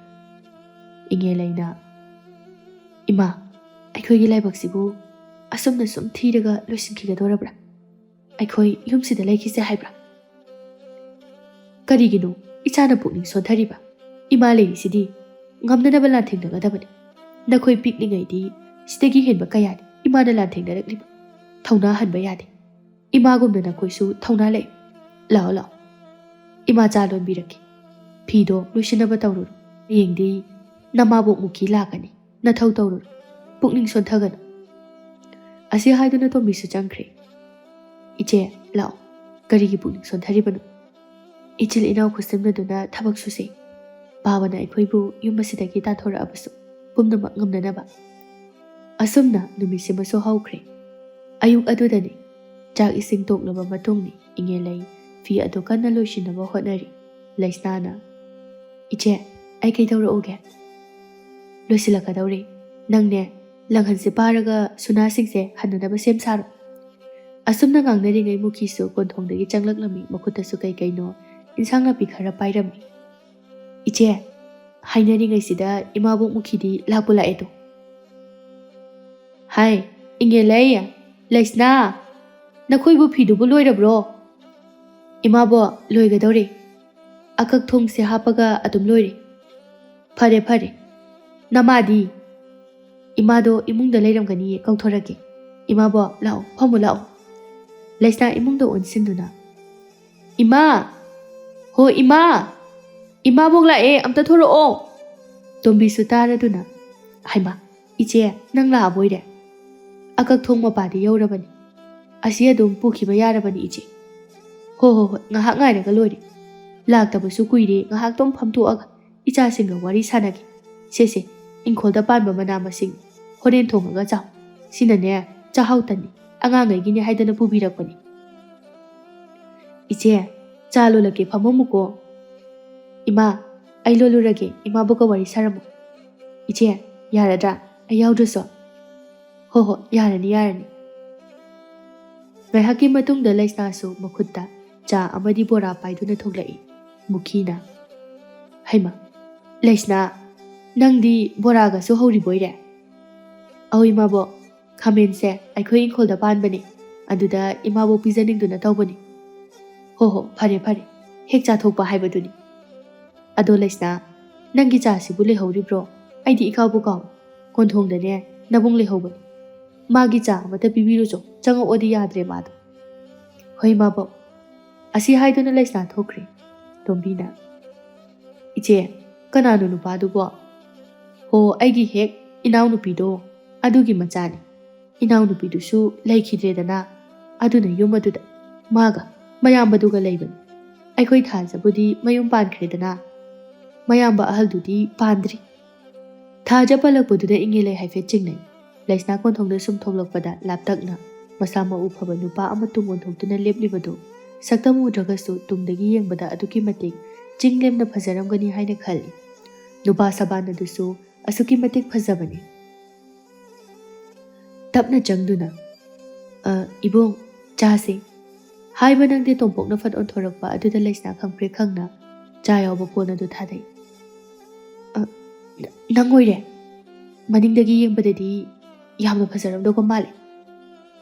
ꯏꯉꯦꯂꯩꯅ, "ꯏꯃꯥ, ꯑꯩꯈꯣꯏꯒꯤ ꯂꯥꯏꯕꯛꯁꯤꯕꯨ ꯑꯁꯨꯝꯅ ꯁꯨꯝ ꯊꯤꯔꯒ ꯂꯣꯏꯁꯤꯟꯈꯤꯒꯗꯧꯔꯕ꯭ꯔꯥ? ꯑꯩꯈꯣꯏ ꯌꯨꯝꯁꯤꯗ ꯂꯩꯈꯤꯁꯦ ꯍꯥꯏꯕ꯭ꯔꯥ?" "ꯀꯔꯤꯒꯤꯅꯣ ꯏꯆꯥꯅ ꯄꯨꯛꯅꯤꯡ ꯁꯣꯟꯊꯔꯤꯕ? ꯏꯃꯥ ꯂꯩꯔꯤꯁꯤꯗꯤ ꯉꯝꯅꯅꯕ ꯂꯥꯟꯊꯦꯡꯅꯒꯗꯕꯅꯤ꯫ ꯅꯈꯣꯏ ꯄꯤꯛꯂꯤꯉꯩꯗꯤ ꯁꯤꯗꯒꯤ ꯍꯦꯟꯕ ꯀꯌꯥꯅꯤ ꯏꯃꯥꯅ ꯂꯥꯟꯊꯦꯡꯅꯔꯛꯂꯤꯕ꯫ ꯊꯧꯅꯥ ꯍꯟꯕ ꯌꯥꯗꯦ꯫ ꯏꯃꯥꯒꯨꯝꯅ ꯅꯈꯣꯏꯁꯨ ꯊꯧꯅꯥ ꯂꯩ꯫ ꯂꯥꯛꯑꯣ, ꯂꯥꯛꯑꯣ꯫ ꯏꯃꯥ ꯆꯥ ꯂꯣꯟꯕꯤꯔꯛꯀꯦ꯫ ꯐꯤꯗꯣ ꯂꯣꯏꯁꯤꯟꯅꯕ ꯇꯧꯔꯨꯔꯣ꯫ ꯍꯌꯦꯡꯗꯤ ꯅꯃꯥꯕꯣꯛ ꯃꯨꯈꯤ ꯂꯥꯛꯀꯅꯤ꯫ ꯅꯊꯧ ꯇꯧꯔꯨꯔꯣ꯫ ꯄꯨꯛꯅꯤꯡ ꯁꯣꯟꯊꯒꯅꯨ꯫" ꯑꯁꯤ ꯍꯥꯏꯗꯨꯅ ꯇꯣꯝꯕꯤꯁꯨ ꯆꯪꯈ꯭ꯔꯦ꯫ "ꯏꯆꯦ, ꯂꯥꯛꯑꯣ꯫ ꯀꯔꯤꯒꯤ ꯄꯨꯛꯅꯤꯡ ꯁꯣꯟꯊꯔꯤꯕꯅꯣ? ꯏꯆꯤꯜ ꯏꯅꯥꯎ ꯈꯨꯠꯁꯦꯝꯅꯗꯨꯅ ꯊꯕꯛ ꯁꯨꯁꯦ꯫ ꯄꯥꯕꯅ ꯑꯩꯈꯣꯏꯕꯨ ꯌꯨꯝ ꯑꯁꯤꯗꯒꯤ ꯇꯥꯟꯊꯣꯔꯛꯑꯕꯁꯨ ꯄꯨꯝꯅꯃꯛ ꯉꯝꯅꯅꯕ꯫" ꯑꯁꯨꯝꯅ ꯅꯨꯃꯤꯠꯁꯤꯃꯁꯨ ꯍꯧꯈ꯭ꯔꯦ꯫ ꯑꯌꯨꯛ ꯑꯗꯨꯗꯅꯤ꯫ ꯆꯥꯛ ꯏꯁꯤꯡ ꯇꯣꯛꯂꯕ ꯃꯇꯨꯡꯅꯤ꯫ ꯏꯉꯦꯂꯩ ꯐꯤ ꯑꯗꯨ ꯀꯟꯅ ꯂꯣꯏꯁꯤꯟꯅꯕ ꯍꯣꯠꯅꯔꯤ꯫ ꯂꯩꯁꯅꯥꯅ, "ꯏꯆꯦ, ꯑꯩ ꯀꯩꯗꯧꯔꯛꯎꯒꯦ?" "ꯂꯣꯏꯁꯤꯜꯂꯛꯀꯗꯧꯔꯦ꯫ ꯅꯪꯅꯦ, ꯂꯪꯍꯟꯁꯦ ꯄꯥꯔꯒ ꯁꯨꯅꯥꯁꯤꯡꯁꯦ ꯍꯟꯅꯅꯕ ꯁꯦꯝ ꯁꯥꯔꯣ꯫" ꯑꯁꯨꯝꯅ ꯉꯥꯡꯅꯔꯤꯉꯩ ꯃꯨꯈꯤꯁꯨ ꯀꯣꯟꯊꯣꯡꯗꯒꯤ ꯆꯪꯂꯛꯂꯝꯃꯤ꯫ ꯃꯈꯨꯠꯇꯁꯨ ꯀꯩ ꯀꯩꯅꯣ ꯏꯟꯁꯥꯡ ꯅꯥꯄꯤ ꯈꯔ ꯄꯥꯏꯔꯝꯃꯤ꯫ "ꯏꯆꯦ, ꯍꯥꯏꯅꯔꯤꯉꯩꯁꯤꯗ ꯏꯃꯥꯕꯣꯛ ꯃꯨꯈꯤꯗꯤ ꯂꯥꯛꯄꯨ ꯂꯥꯛꯑꯦꯗꯣ꯫" "ꯍꯥꯏ, ꯏꯉꯦꯂꯩ, ꯂꯩꯁꯅꯥ, ꯅꯈꯣꯏꯕꯨ ꯐꯤꯗꯨꯕꯨ ꯂꯣꯏꯔꯕ꯭ꯔꯣ?" "ꯏꯃꯥꯕꯣꯛ, ꯂꯣꯏꯒꯗꯧꯔꯦ꯫ ꯑꯀꯛ ꯊꯣꯡꯁꯦ ꯍꯥꯞꯄꯒ ꯑꯗꯨꯝ ꯂꯣꯏꯔꯦ꯫" "ꯐꯔꯦ, ꯐꯔꯦ꯫ ꯅꯃꯥꯗꯤ?" "ꯏꯃꯥꯗꯣ ꯏꯃꯨꯡꯗ ꯂꯩꯔꯝꯒꯅꯤꯌꯦ, ꯀꯧꯊꯣꯔꯛꯀꯦ꯫ ꯏꯃꯥꯕꯣꯛ, ꯂꯥꯛꯑꯣ, ꯐꯝꯃꯨ ꯂꯥꯛꯑꯣ꯫" ꯂꯩꯁꯅꯥ ꯏꯃꯨꯡꯗ ꯑꯣꯟꯁꯤꯟꯗꯨꯅ, "ꯏꯃꯥ! ꯍꯣ ꯏꯃꯥ! ꯏꯃꯥꯕꯣꯛ ꯂꯥꯛꯑꯦ, ꯑꯝꯇ ꯊꯣꯔꯛꯑꯣ!" ꯇꯣꯝꯕꯤꯁꯨ ꯇꯥꯔꯗꯨꯅ, "ꯍꯩꯃꯥ, ꯏꯆꯦ, ꯅꯪ ꯂꯥꯛꯑꯕꯣꯏꯔꯦ? ꯑꯀꯛ ꯊꯣꯡ ꯃꯄꯥꯗꯤ ꯌꯧꯔꯕꯅꯤ꯫ ꯑꯁꯤ ꯑꯗꯨꯝ ꯄꯨꯈꯤꯕ ꯌꯥꯔꯕꯅꯤ, ꯏꯆꯦ꯫" "ꯍꯣ, ꯍꯣ, ꯍꯣꯏ, ꯉꯥꯏꯍꯥꯛ ꯉꯥꯏꯔꯒ ꯂꯣꯏꯔꯦ꯫ ꯂꯥꯛꯇꯕꯁꯨ ꯀꯨꯏꯔꯦ, ꯉꯥꯏꯍꯥꯛꯇꯪ ꯐꯝꯊꯣꯛꯑꯒ ꯏꯆꯥꯁꯤꯡꯒ ꯋꯥꯔꯤ ꯁꯥꯟꯅꯒꯦ꯫ ꯁꯦ, ꯁꯦ, ꯏꯪꯈꯣꯜꯗ ꯄꯥꯟꯕ ꯃꯅꯥ ꯃꯁꯤꯡ ꯍꯣꯔꯦꯟ ꯊꯣꯡꯉꯒ ꯆꯥꯎ꯫ ꯁꯤꯅꯅꯦ, ꯆꯥꯛꯍꯥꯎ ꯇꯟꯅꯤ꯫ ꯑꯉꯥꯡꯉꯩꯒꯤꯅꯦ ꯍꯥꯏꯗꯅ ꯄꯨꯕꯤꯔꯛꯄꯅꯤ꯫ "ꯏꯆꯦ, ꯆꯥ ꯂꯣꯜꯂꯛꯀꯦ, ꯐꯝꯃꯝꯃꯨꯀꯣ꯫" "ꯏꯃꯥ, ꯑꯩ ꯂꯣꯜꯂꯨꯔꯒꯦ, ꯏꯃꯥꯕꯣꯛꯀ ꯋꯥꯔꯤ ꯁꯥꯔꯝꯃꯨ꯫" "ꯏꯆꯦ, ꯌꯥꯔꯗ꯭ꯔꯥ, ꯑꯩ ꯌꯥꯎꯗ꯭ꯔꯁꯨ?" "ꯍꯣ ꯍꯣ, ꯌꯥꯔꯅꯤ, ꯌꯥꯔꯅꯤ꯫" ꯉꯥꯏꯍꯥꯛꯀꯤ ꯃꯇꯨꯡꯗ ꯂꯩꯁꯅꯥꯁꯨ ꯃꯈꯨꯠꯇ ꯆꯥ ꯑꯃꯗꯤ ꯕꯣꯔꯥ ꯄꯥꯏꯗꯨꯅ ꯊꯣꯛꯂꯛꯏ꯫ ꯃꯨꯈꯤꯅ, "ꯍꯩꯃ, ꯂꯩꯁꯅꯥ, ꯅꯪꯗꯤ ꯕꯣꯔꯥꯒꯁꯨ ꯍꯧꯔꯤꯕꯣꯏꯔꯦ?" "ꯑꯧ ꯏꯃꯥꯕꯣꯛ, ꯈꯥꯃꯦꯟꯁꯦ ꯑꯩꯈꯣꯏ ꯏꯪꯈꯣꯜꯗ ꯄꯥꯟꯕꯅꯤ, ꯑꯗꯨꯗ ꯏꯃꯥꯕꯣꯛ ꯄꯤꯖꯅꯤꯡꯗꯨꯅ ꯇꯧꯕꯅꯤ꯫" "ꯍꯣ ꯍꯣ, ꯐꯔꯦ ꯐꯔꯦ, ꯍꯦꯛ ꯆꯥꯊꯣꯛꯄ ꯍꯥꯏꯕꯗꯨꯅꯤ꯫ ꯑꯗꯣ ꯂꯩꯁꯅꯥ, ꯅꯪꯒꯤ ꯆꯥꯁꯤꯕꯨ ꯂꯩꯍꯧꯔꯤꯕ꯭ꯔꯣ? ꯑꯩꯗꯤ ꯏꯀꯥꯎꯕꯨ ꯀꯥꯎ꯫ ꯀꯣꯟꯊꯣꯡꯗꯅꯦ ꯅꯕꯨꯡ ꯂꯩꯍꯧꯕꯅꯤ꯫ ꯃꯥꯒꯤ ꯆꯥ ꯑꯃꯇ ꯄꯤꯕꯤꯔꯨꯆꯣ, ꯆꯪꯉꯛꯑꯣꯗꯤ ꯌꯥꯗ꯭ꯔꯦ ꯃꯥꯗꯣ꯫" "ꯍꯣꯏ ꯏꯃꯥꯕꯣꯛ꯫" ꯑꯁꯤ ꯍꯥꯏꯗꯨꯅ ꯂꯩꯁꯅꯥ ꯊꯣꯛꯈ꯭ꯔꯦ꯫ ꯇꯣꯝꯕꯤꯅ, "ꯏꯆꯦ, ꯀꯅꯥꯅꯣ ꯅꯨꯄꯥꯗꯨꯕꯣ?" "ꯍꯣ, ꯑꯩꯒꯤ ꯍꯦꯛ ꯏꯅꯥꯎꯅꯨꯄꯤꯗꯣ, ꯑꯗꯨꯒꯤ ꯃꯆꯥꯅꯤ꯫ ꯏꯅꯥꯎꯅꯨꯄꯤꯗꯨꯁꯨ ꯂꯩꯈꯤꯗ꯭ꯔꯦꯗꯅ, ꯑꯗꯨꯅ ꯌꯨꯝ ꯑꯗꯨꯗ ꯃꯥꯒ ꯃꯌꯥꯝꯕꯗꯨꯒ ꯂꯩꯕꯅꯤ꯫ ꯑꯩꯈꯣꯏ ꯊꯥꯖꯕꯨꯗꯤ ꯃꯌꯨꯝ ꯄꯥꯟꯈ꯭ꯔꯦꯗꯅ, ꯃꯌꯥꯝꯕ ꯑꯍꯜꯗꯨꯗꯤ ꯄꯥꯟꯗ꯭ꯔꯤ꯫" ꯊꯥꯖ ꯄꯜꯂꯛꯄꯗꯨꯗ ꯏꯪꯉꯦꯂꯩ ꯍꯥꯏꯐꯦꯠ ꯆꯤꯡꯅꯩ꯫ ꯂꯩꯁꯅꯥ ꯀꯣꯟꯊꯣꯡꯗ ꯁꯨꯝ ꯊꯣꯛꯂꯛꯄꯗ ꯂꯥꯞꯇꯛꯅ ꯃꯁꯥ ꯃꯎ ꯐꯕ ꯅꯨꯄꯥ ꯑꯃ ꯇꯨꯡ ꯑꯣꯟꯊꯣꯛꯇꯨꯅ ꯂꯦꯞꯂꯤꯕꯗꯨ ꯁꯛꯇꯝ ꯎꯗ꯭ꯔꯒꯁꯨ ꯇꯨꯡꯗꯒꯤ ꯌꯦꯡꯕꯗ ꯑꯗꯨꯛꯀꯤ ꯃꯇꯤꯛ ꯆꯤꯡ ꯂꯦꯝꯅ ꯐꯖꯔꯝꯒꯅꯤ ꯍꯥꯏꯅ ꯈꯜꯂꯤ꯫ ꯅꯨꯄꯥ ꯁꯕꯥꯟ ꯑꯗꯨꯁꯨ ꯑꯁꯨꯛꯀꯤ ꯃꯇꯤꯛ ꯐꯖꯕꯅꯤ꯫ ꯇꯞꯅ ꯆꯪꯗꯨꯅ, "ꯑ, ꯏꯕꯨꯡ, ꯆꯥꯁꯦ" ꯍꯥꯏꯕ ꯅꯪꯗꯦ ꯇꯣꯝꯄꯣꯛꯅ ꯐꯠ ꯑꯣꯟꯊꯣꯔꯛꯄ ꯑꯗꯨꯗ ꯂꯩꯁꯅꯥ ꯈꯪꯄ꯭ꯔꯦꯛ ꯈꯪꯅ ꯆꯥ ꯌꯥꯎꯕ ꯀꯣꯟ ꯑꯗꯨ ꯊꯥꯗꯩ꯫ "ꯑ, ꯅ-, ꯅꯪ ꯑꯣꯏꯔꯦ꯫ ꯃꯅꯤꯡꯗꯒꯤ ꯌꯦꯡꯕꯗꯗꯤ ꯌꯥꯝꯅ ꯐꯖꯔꯝꯗꯧꯕ ꯃꯥꯜꯂꯦ,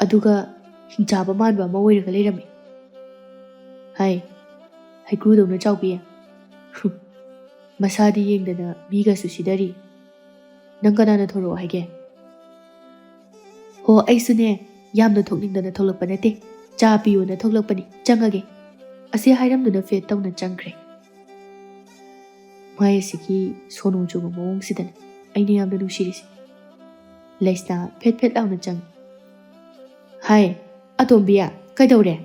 ꯑꯗꯨꯒ ꯍꯤꯡꯆꯥꯕ ꯃꯥꯟꯕ ꯑꯃ ꯑꯣꯏꯔꯒ ꯂꯩꯔꯝꯃꯤ꯫" ꯍꯥꯏ, ꯍꯩꯀ꯭ꯔꯨꯗꯧꯅ ꯆꯥꯎꯕꯤ꯫ ꯃꯁꯥꯗꯤ ꯌꯦꯡꯗꯅ ꯃꯤꯒꯁꯨ ꯁꯤꯗꯔꯤ꯫ "ꯅꯪ ꯀꯅꯥꯅ ꯊꯣꯔꯛꯑꯣ ꯍꯥꯏꯒꯦ?" "ꯍꯣ, ꯑꯩꯁꯨꯅꯦ, ꯌꯥꯝꯅ ꯊꯣꯛꯅꯤꯡꯗꯅ ꯊꯣꯛꯂꯛꯄ ꯅꯠꯇꯦ꯫ ꯆꯥ ꯄꯤꯌꯣꯅ ꯊꯣꯛꯂꯛꯄꯅꯤ, ꯆꯪꯉꯒꯦ꯫" ꯑꯁꯤ ꯍꯥꯏꯔꯝꯗꯨꯅ ꯐꯦꯠ ꯇꯧꯅ ꯆꯪꯈ꯭ꯔꯦ꯫ ꯃꯥꯏ ꯑꯁꯤꯒꯤ ꯁꯣꯅꯣ ꯆꯨꯕ ꯃꯑꯣꯡꯁꯤꯗꯅꯦ ꯑꯩꯅ ꯌꯥꯝꯅ ꯅꯨꯡꯁꯤꯔꯤꯁꯦ꯫ ꯂꯩꯁꯅꯥ ꯐꯦꯠ ꯐꯦꯠ ꯂꯥꯎꯅ ꯆꯪꯉꯤ꯫ "ꯍꯥꯏ, ꯑꯇꯣꯝꯕꯤ, ꯀꯩꯗꯧꯔꯦ?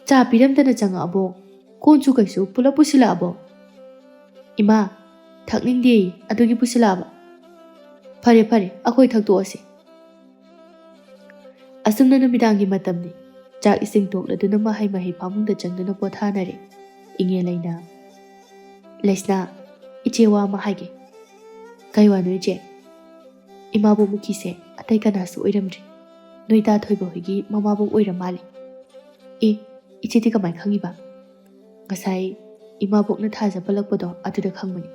ꯆꯥ ꯄꯤꯔꯝꯗꯅ ꯆꯪꯉꯛꯑꯕꯣ? ꯀꯣꯟꯁꯨ ꯀꯩꯁꯨ ꯄꯨꯂꯞ ꯄꯨꯁꯤꯜꯂꯛꯑꯕꯣ?" "ꯏꯃꯥ, ꯊꯛꯅꯤꯡꯗꯦ, ꯑꯗꯨꯒꯤ ꯄꯨꯁꯤꯜꯂꯛꯑꯕ꯫" "ꯐꯔꯦ, ꯐꯔꯦ, ꯑꯩꯈꯣꯏ ꯊꯛꯇꯣꯛꯑꯁꯤ꯫" ꯑꯁꯨꯝꯅ ꯅꯨꯃꯤꯗꯥꯡꯒꯤ ꯃꯇꯝꯅꯤ꯫ ꯆꯥꯛ ꯏꯁꯤꯡ ꯇꯣꯛꯂꯗꯨꯅ ꯃꯍꯩ ꯃꯍꯩ ꯐꯃꯨꯡꯗ ꯆꯪꯗꯨꯅ ꯄꯣꯊꯥꯅꯔꯦ꯫ ꯏꯉꯦꯜ ꯑꯩꯅ, "ꯂꯩꯁꯅꯥ, ꯏꯆꯦ ꯋꯥ ꯑꯃ ꯍꯥꯏꯒꯦ꯫" "ꯀꯩ ꯋꯥꯅꯣ ꯏꯆꯦ?" "ꯏꯃꯥꯕꯣꯛ ꯃꯨꯀꯤꯁꯦ ꯑꯇꯩ ꯀꯅꯥꯁꯨ ꯑꯣꯏꯔꯝꯗ꯭ꯔꯦ꯫ ꯅꯣꯏ ꯇꯥ ꯊꯣꯏꯕ ꯍꯣꯏꯒꯤ ꯃꯃꯥꯕꯣꯛ ꯑꯣꯏꯔ ꯃꯥꯜꯂꯦ꯫" "ꯑꯦ, ꯏꯆꯦꯗꯤ ꯀꯃꯥꯏ ꯈꯪꯉꯤꯕ?" "ꯉꯁꯥꯏ ꯏꯃꯥꯕꯣꯛꯅ ꯊꯥꯖ ꯄꯜꯂꯛꯄꯗꯣ ꯑꯗꯨꯗ ꯈꯪꯕꯅꯤ꯫"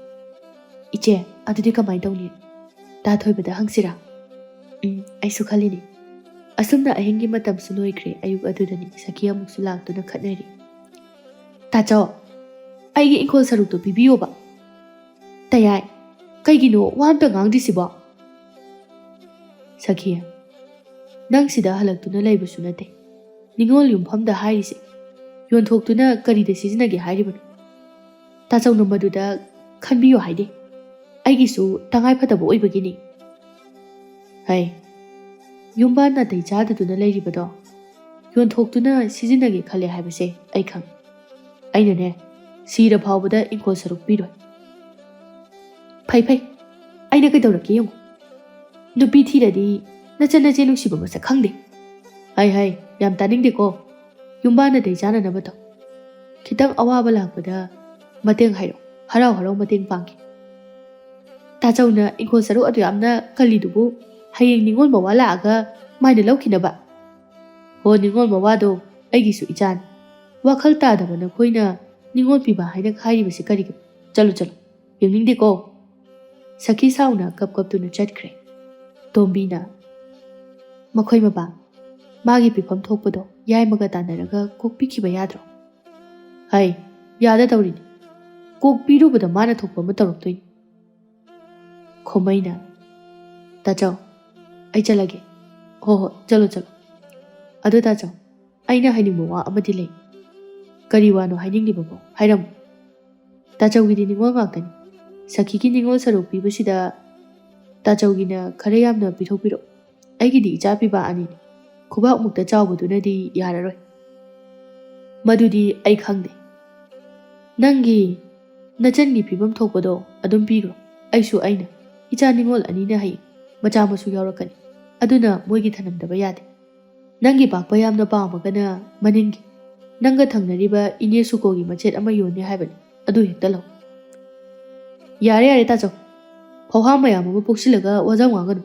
"ꯏꯆꯦ, ꯑꯗꯨꯗꯤ ꯀꯃꯥꯏ ꯇꯧꯅꯤ? ꯇꯥ ꯊꯣꯏꯕꯗ ꯍꯪꯁꯤꯔꯥ?" "ꯎꯝ, ꯑꯩꯁꯨ ꯈꯜꯂꯤꯅꯤ꯫" ꯑꯁꯨꯝꯅ ꯑꯍꯤꯡꯒꯤ ꯃꯇꯝꯁꯨ ꯂꯣꯏꯈ꯭ꯔꯦ꯫ ꯑꯌꯨꯛ ꯑꯗꯨꯗꯅꯤ ꯁꯈꯤ ꯑꯃꯨꯛꯁꯨ ꯂꯥꯛꯇꯨꯅ ꯈꯠꯅꯔꯤ꯫ "ꯇꯥꯆꯧ, ꯑꯩꯒꯤ ꯏꯪꯈꯣꯜ ꯁꯔꯨꯛꯇꯣ ꯄꯤꯕꯤꯌꯣꯕ꯫" "ꯇꯌꯥꯏ, ꯀꯩꯒꯤꯅꯣ ꯋꯥ ꯑꯝꯇ ꯉꯥꯡꯗ꯭ꯔꯤꯁꯤꯕꯣ?" "ꯁꯈꯤ, ꯅꯪ ꯁꯤꯗ ꯍꯜꯂꯛꯇꯨꯅ ꯂꯩꯕꯁꯨ ꯅꯠꯇꯦ꯫ ꯅꯤꯉꯣꯜ ꯌꯨꯝꯐꯝꯗ ꯍꯥꯏꯔꯤꯁꯦ ꯌꯣꯟꯊꯣꯛꯇꯨꯅ ꯀꯔꯤꯗ ꯁꯤꯖꯤꯟꯅꯒꯦ ꯍꯥꯏꯔꯤꯕꯅꯣ? ꯇꯥꯆꯧꯅ ꯃꯗꯨꯗ ꯈꯟꯕꯤꯌꯨ ꯍꯥꯏꯗꯦ꯫ ꯑꯩꯒꯤꯁꯨ ꯇꯉꯥꯏ ꯐꯗꯕ ꯑꯣꯏꯕꯒꯤꯅꯤ꯫" "ꯍꯩ, ꯌꯨꯝꯕꯥꯟ ꯅꯥꯇꯩ ꯆꯥꯗꯗꯨꯅ ꯂꯩꯔꯤꯕꯗꯣ ꯌꯣꯟꯊꯣꯛꯇꯨꯅ ꯁꯤꯖꯤꯟꯅꯒꯦ ꯈꯜꯂꯦ ꯍꯥꯏꯕꯁꯦ ꯑꯩ ꯈꯪꯉꯤ꯫ ꯑꯩꯅꯅꯦ, ꯁꯤꯔ ꯐꯥꯎꯕꯗ ꯏꯪꯈꯣꯜ ꯁꯔꯨꯛ ꯄꯤꯔꯣꯏ꯫" "ꯐꯩ, ꯐꯩ, ꯑꯩꯅ ꯀꯩꯗꯧꯔꯛꯀꯦ ꯌꯦꯡꯉꯨ꯫ ꯅꯨꯄꯤ ꯊꯤꯔꯗꯤ ꯅꯆꯟ ꯅꯆꯦ ꯅꯨꯡꯁꯤꯕ ꯃꯁꯛ ꯈꯪꯗꯦ꯫" "ꯍꯩ, ꯍꯩ, ꯌꯥꯝ ꯇꯥꯅꯤꯡꯗꯦꯀꯣ꯫ ꯌꯨꯝꯕꯥꯟ ꯅꯥꯇꯩ ꯆꯥꯅꯅꯕ ꯇꯧ꯫ ꯈꯤꯇꯪ ꯑꯋꯥꯕ ꯂꯥꯛꯄꯗ ꯃꯇꯦꯡ ꯍꯥꯏꯔꯛꯑꯣ, ꯍꯔꯥꯎ ꯍꯔꯥꯎ ꯃꯇꯦꯡ ꯄꯥꯡꯒꯦ꯫" "ꯇꯥꯆꯧꯅ ꯏꯪꯈꯣꯜ ꯁꯔꯨꯛ ꯑꯗꯨ ꯌꯥꯝꯅ ꯀꯜꯂꯤꯗꯨꯕꯨ ꯍꯌꯦꯡ ꯅꯤꯉꯣꯜ ꯃꯋꯥ ꯂꯥꯛꯑꯒ ꯃꯥꯏꯅ ꯂꯧꯈꯤꯅꯕ?" "ꯍꯣ, ꯅꯤꯉꯣꯜ ꯃꯋꯥꯗꯣ ꯑꯩꯒꯤꯁꯨ ꯏꯆꯥꯅꯤ꯫ ꯋꯥꯈꯜ ꯇꯥꯗꯕ ꯅꯈꯣꯏꯅ ꯅꯤꯉꯣꯜ ꯄꯤꯕ ꯍꯥꯏꯅ ꯍꯥꯏꯔꯤꯕꯁꯤ ꯀꯔꯤꯒꯤꯅꯣ? ꯆꯠꯂꯨ, ꯆꯠꯂꯨ, ꯌꯦꯡꯅꯤꯡꯗꯦꯀꯣ꯫" ꯁꯈꯤ ꯁꯥꯎꯅ ꯀꯞ ꯀꯞꯇꯨꯅ ꯆꯠꯈ꯭ꯔꯦ꯫ ꯇꯣꯝꯕꯤꯅ, "ꯃꯈꯣꯏ ꯃꯕꯥ, ꯃꯥꯒꯤ ꯄꯤꯐꯝ ꯊꯣꯛꯄꯗꯣ ꯌꯥꯏꯃꯒ ꯇꯥꯟꯅꯔꯒ ꯀꯣꯛꯄꯤꯈꯤꯕ ꯌꯥꯗ꯭ꯔꯣ?" "ꯍꯩ, ꯌꯥꯗ ꯇꯧꯔꯤꯅꯤ꯫ ꯀꯣꯛꯄꯤꯔꯨꯕꯗ ꯃꯥꯅ ꯊꯣꯛꯄ ꯑꯃ ꯇꯧꯔꯛꯇꯣꯏꯅꯤ꯫" ꯈꯣꯃꯩꯅ, "ꯇꯥꯆꯧ, ꯑꯩ ꯆꯠꯂꯒꯦ꯫" "ꯍꯣ ꯍꯣ, ꯆꯠꯂꯣ ꯆꯠꯂꯣ꯫ ꯑꯗꯣ ꯇꯥꯆꯧ, ꯑꯩꯅ ꯍꯥꯏꯅꯤꯡꯕ ꯋꯥ ꯑꯃꯗꯤ ꯂꯩ꯫" "ꯀꯔꯤ ꯋꯥꯅꯣ ꯍꯥꯏꯅꯤꯡꯂꯤꯕꯕꯣ? ꯍꯥꯏꯔꯝꯃꯨ꯫" "ꯇꯥꯆꯧꯒꯤꯗꯤ ꯅꯤꯉꯣꯜ ꯉꯥꯛꯇꯅꯤ꯫ ꯁꯈꯤꯒꯤ ꯅꯤꯉꯣꯜ ꯁꯔꯨꯛ ꯄꯤꯕꯁꯤꯗ ꯇꯥꯆꯧꯒꯤꯅ ꯈꯔ ꯌꯥꯝꯅ ꯄꯤꯊꯣꯛꯄꯤꯔꯛꯑꯣ꯫ ꯑꯩꯒꯤꯗꯤ ꯏꯆꯥ ꯄꯤꯕꯥ ꯑꯅꯤꯅꯤ꯫ ꯈꯨꯕꯥꯛꯃꯨꯛꯇ ꯆꯥꯎꯕꯗꯨꯅꯗꯤ ꯌꯥꯔꯔꯣꯏ꯫" "ꯃꯗꯨꯗꯤ ꯑꯩ ꯈꯪꯗꯦ꯫ ꯅꯪꯒꯤ ꯅꯆꯟꯒꯤ ꯄꯤꯐꯝ ꯊꯣꯛꯄꯗꯣ ꯑꯗꯨꯝ ꯄꯤꯈ꯭ꯔꯣ꯫ ꯑꯩꯁꯨ ꯑꯩꯅ꯫ ꯏꯆꯥ ꯅꯤꯉꯣꯜ ꯑꯅꯤꯅ ꯍꯌꯦꯡ ꯃꯆꯥ ꯃꯁꯨ ꯌꯥꯎꯔꯛꯀꯅꯤ꯫ ꯑꯗꯨꯅ ꯃꯣꯏꯒꯤ ꯊꯅꯝꯗꯕ ꯌꯥꯗꯦ꯫" ꯅꯪꯒꯤ ꯄꯥꯛꯄ ꯌꯥꯝꯅ ꯄꯥꯝꯃꯒꯅ ꯃꯅꯤꯡꯒꯤ, ꯅꯪꯒ ꯊꯪꯅꯔꯤꯕ ꯏꯅꯦ ꯁꯨꯀꯣꯒꯤ ꯃꯆꯦꯠ ꯑꯃ ꯌꯣꯟꯅꯤ ꯍꯥꯏꯕꯅꯤ, ꯑꯗꯨ ꯍꯦꯛꯇ ꯂꯧ꯫ ꯌꯥꯔꯦ, ꯌꯥꯔꯦ, ꯇꯥꯖꯧ꯫ ꯐꯧꯍꯥꯝ ꯃꯌꯥꯝ ꯑꯃ ꯄꯣꯛꯁꯤꯜꯂꯒ ꯋꯥꯖꯥꯎ ꯉꯥꯡꯒꯅꯨ꯫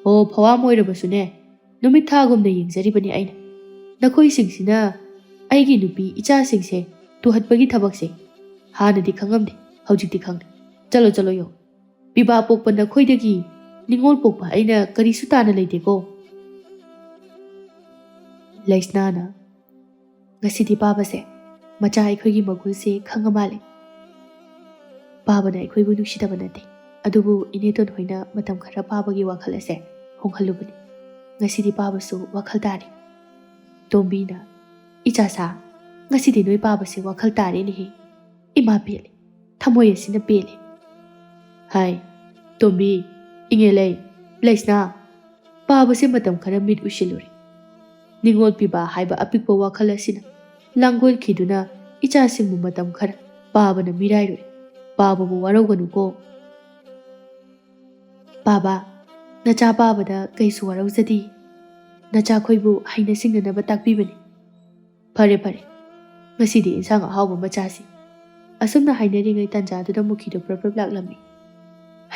ꯑꯣ, ꯐꯧꯍꯥꯝ ꯑꯣꯏꯔꯕꯁꯨꯅꯦ, ꯅꯨꯃꯤꯠ ꯊꯥꯒꯨꯝꯅ ꯌꯦꯡꯖꯔꯤꯕꯅꯤ ꯑꯩꯅ꯫ ꯅꯈꯣꯏꯁꯤꯡꯁꯤꯅ ꯑꯩꯒꯤ ꯅꯨꯄꯤ ꯏꯆꯥꯁꯤꯡꯁꯦ ꯇꯨꯍꯠꯄꯒꯤ ꯊꯕꯛꯁꯦ ꯍꯥꯟꯅꯗꯤ ꯈꯪꯉꯝꯗꯦ, ꯍꯧꯖꯤꯛꯇꯤ ꯈꯪꯂꯦ꯫ ꯆꯠꯂꯣ, ꯆꯠꯂꯣ, ꯌꯦꯡꯉꯣ꯫ ꯄꯤꯕꯥ ꯄꯣꯛꯄ ꯅꯈꯣꯏꯗꯒꯤ ꯅꯤꯉꯣꯜ ꯄꯣꯛꯄ ꯑꯩꯅ ꯀꯔꯤꯁꯨ ꯇꯥꯅ ꯂꯩꯇꯦꯀꯣ꯫ ꯂꯩꯁꯅꯥꯅ, ꯉꯁꯤꯗꯤ ꯄꯥꯕꯁꯦ ꯃꯆꯥ ꯑꯩꯈꯣꯏꯒꯤ ꯃꯒꯨꯟꯁꯦ ꯈꯪꯉ ꯃꯥꯜꯂꯦ꯫ ꯄꯥꯕꯅ ꯑꯩꯈꯣꯏꯕꯨ ꯅꯨꯡꯁꯤꯗꯕ ꯅꯠꯇꯦ, ꯑꯗꯨꯕꯨ ꯏꯅꯦꯇꯣꯟ ꯍꯣꯏꯅ ꯃꯇꯝ ꯈꯔ ꯄꯥꯕꯒꯤ ꯋꯥꯈꯜ ꯑꯁꯦ ꯍꯣꯡꯍꯜꯂꯨꯕꯅꯤ꯫ ꯉꯁꯤꯗꯤ ꯄꯥꯕꯁꯨ ꯋꯥꯈꯜ ꯇꯥꯔꯦ꯫ ꯇꯣꯝꯕꯤꯅ, "ꯏꯆꯥꯁꯥ, ꯉꯁꯤꯗꯤ ꯅꯣꯏ ꯄꯥꯕꯁꯦ ꯋꯥꯈꯜ ꯇꯥꯔꯦꯅꯦꯍꯦ꯫ ꯏꯃꯥ ꯄꯦꯜꯂꯦ, ꯊꯃꯣꯏ ꯑꯁꯤꯅ ꯄꯦꯜꯂꯦ꯫" ꯍꯥꯏ, ꯇꯣꯝꯕꯤ, ꯏꯉꯦꯂꯩ, ꯂꯩꯁꯅꯥ, ꯄꯥꯕꯁꯦ ꯃꯇꯝ ꯈꯔ ꯃꯤꯠ ꯎꯏꯁꯤꯜꯂꯨꯔꯦ꯫ ꯅꯤꯉꯣꯜ ꯄꯤꯕ ꯍꯥꯏꯕ ꯑꯄꯤꯛꯄ ꯋꯥꯈꯜ ꯑꯁꯤꯅ ꯂꯥꯡꯒꯣꯜꯈꯤꯗꯨꯅ ꯏꯆꯥꯁꯤꯡꯕꯨ ꯃꯇꯝ ꯈꯔ ꯄꯥꯕꯅ ꯃꯤꯔꯥꯏꯔꯨꯔꯦ꯫ ꯄꯥꯕꯕꯨ ꯋꯥꯔꯧꯒꯅꯨꯀꯣ꯫ ꯄꯥꯕ, ꯅꯆꯥ ꯄꯥꯕꯗ ꯀꯩꯁꯨ ꯋꯥꯔꯧꯖꯗꯦ꯫ ꯅꯆꯥꯈꯣꯏꯕꯨ ꯍꯩꯅ ꯁꯤꯡꯅꯅꯕ ꯇꯥꯛꯄꯤꯕꯅꯤ꯫ ꯐꯔꯦ, ꯐꯔꯦ꯫ ꯉꯁꯤꯗꯤ ꯏꯟꯁꯥꯡ ꯑꯍꯥꯎꯕ ꯑꯃ ꯆꯥꯁꯤ꯫ ꯑꯁꯨꯝꯅ ꯍꯥꯏꯅꯔꯤꯉꯩ ꯇꯥꯟꯖꯥꯗꯨꯗ ꯃꯨꯈꯤꯗꯣ ꯄ꯭ꯔꯞ ꯄ꯭ꯔꯞ ꯂꯥꯛꯂꯝꯃꯤ꯫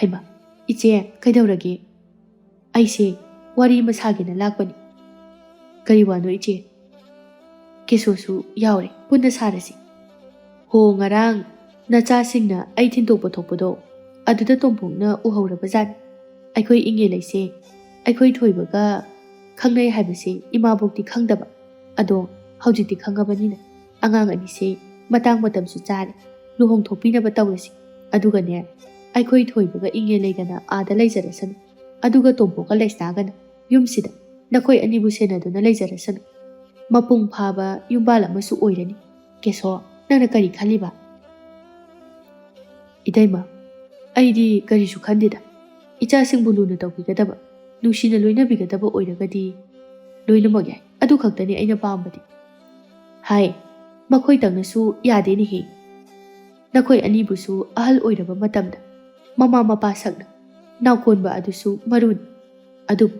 ꯍꯩꯃꯥ, ꯏꯆꯦ, ꯀꯩꯗꯧꯔꯒꯦ? ꯑꯩꯁꯦ ꯋꯥꯔꯤ ꯑꯃ ꯁꯥꯒꯦꯅ ꯂꯥꯛꯄꯅꯤ꯫ ꯀꯔꯤ ꯋꯥꯅꯣ ꯏꯆꯦ? ꯀꯦꯁꯣꯁꯨ ꯌꯥꯎꯔꯦ, ꯄꯨꯟꯅ ꯁꯥꯔꯁꯤ꯫ ꯍꯣ, ꯉꯔꯥꯡ ꯅꯆꯥꯁꯤꯡꯅ ꯑꯩ ꯊꯤꯟꯗꯣꯛꯄ ꯊꯣꯛꯄꯗꯣ, ꯑꯗꯨꯗ ꯇꯣꯝꯄꯣꯛꯅ ꯎꯍꯧꯔꯕꯖꯥꯠꯅꯤ꯫ ꯑꯩꯈꯣꯏ ꯏꯉꯦꯂꯩꯁꯦ ꯑꯩꯈꯣꯏ ꯊꯣꯏꯕꯒ ꯈꯪꯅꯩ ꯍꯥꯏꯕꯁꯦ ꯏꯃꯥꯕꯣꯛꯇꯤ ꯈꯪꯗꯕ꯫ ꯑꯗꯣ ꯍꯧꯖꯤꯛꯇꯤ ꯈꯪꯉꯕꯅꯤꯅ ꯑꯉꯥꯡ ꯑꯅꯤꯁꯦ ꯃꯇꯥꯡ ꯃꯇꯝꯁꯨ ꯆꯥꯔꯦ, ꯂꯨꯍꯣꯡꯊꯣꯛꯄꯤꯅꯕ ꯇꯧꯔꯁꯤ꯫ ꯑꯗꯨꯒꯅꯦ, ꯑꯩꯈꯣꯏ ꯊꯣꯏꯕꯒ ꯏꯉꯦꯂꯩꯒꯅ ꯑꯥꯗ ꯂꯩꯖꯔꯁꯅꯨ, ꯑꯗꯨꯒ ꯇꯣꯝꯄꯣꯛꯀ ꯂꯩꯁꯅꯥꯒꯅ ꯌꯨꯝꯁꯤꯗ ꯅꯈꯣꯏ ꯑꯅꯤꯕꯨ ꯁꯦꯟꯅꯗꯨꯅ ꯂꯩꯖꯔꯁꯅꯨ꯫ ꯃꯄꯨꯡ ꯐꯥꯕ ꯌꯨꯝꯕꯥꯜ ꯑꯃꯁꯨ ꯑꯣꯏꯔꯅꯤ꯫ ꯀꯦꯁꯣ, ꯅꯪꯅ ꯀꯔꯤ ꯈꯜꯂꯤꯕ? ꯏꯇꯩꯃ, ꯑꯩꯗꯤ ꯀꯔꯤꯁꯨ ꯈꯟꯗꯦꯗ꯫ ꯏꯆꯥꯁꯤꯡꯕꯨ ꯂꯨꯅ ꯇꯧꯕꯤꯒꯗꯕ, ꯅꯨꯡꯁꯤꯅ ꯂꯣꯏꯅꯕꯤꯒꯗꯕ ꯑꯣꯏꯔꯒꯗꯤ ꯂꯣꯏꯅꯃꯛ ꯌꯥꯏ꯫ ꯑꯗꯨ ꯈꯛꯇꯅꯤ ꯑꯩꯅ ꯄꯥꯝꯕꯗꯤ꯫ ꯍꯥꯏ, ꯃꯈꯣꯏꯇꯪꯅꯁꯨ ꯌꯥꯗꯦꯅꯦꯍꯦ꯫ ꯅꯈꯣꯏ ꯑꯅꯤꯕꯨꯁꯨ ꯑꯍꯜ ꯑꯣꯏꯔꯕ ꯃꯇꯝꯗ ꯃꯃꯥ ꯃꯄꯥ ꯁꯛꯅ ꯅꯥꯎꯀꯣꯟꯕ ꯑꯗꯨꯁꯨ ꯃꯔꯨꯅꯤ꯫ ꯑꯗꯨꯕꯨ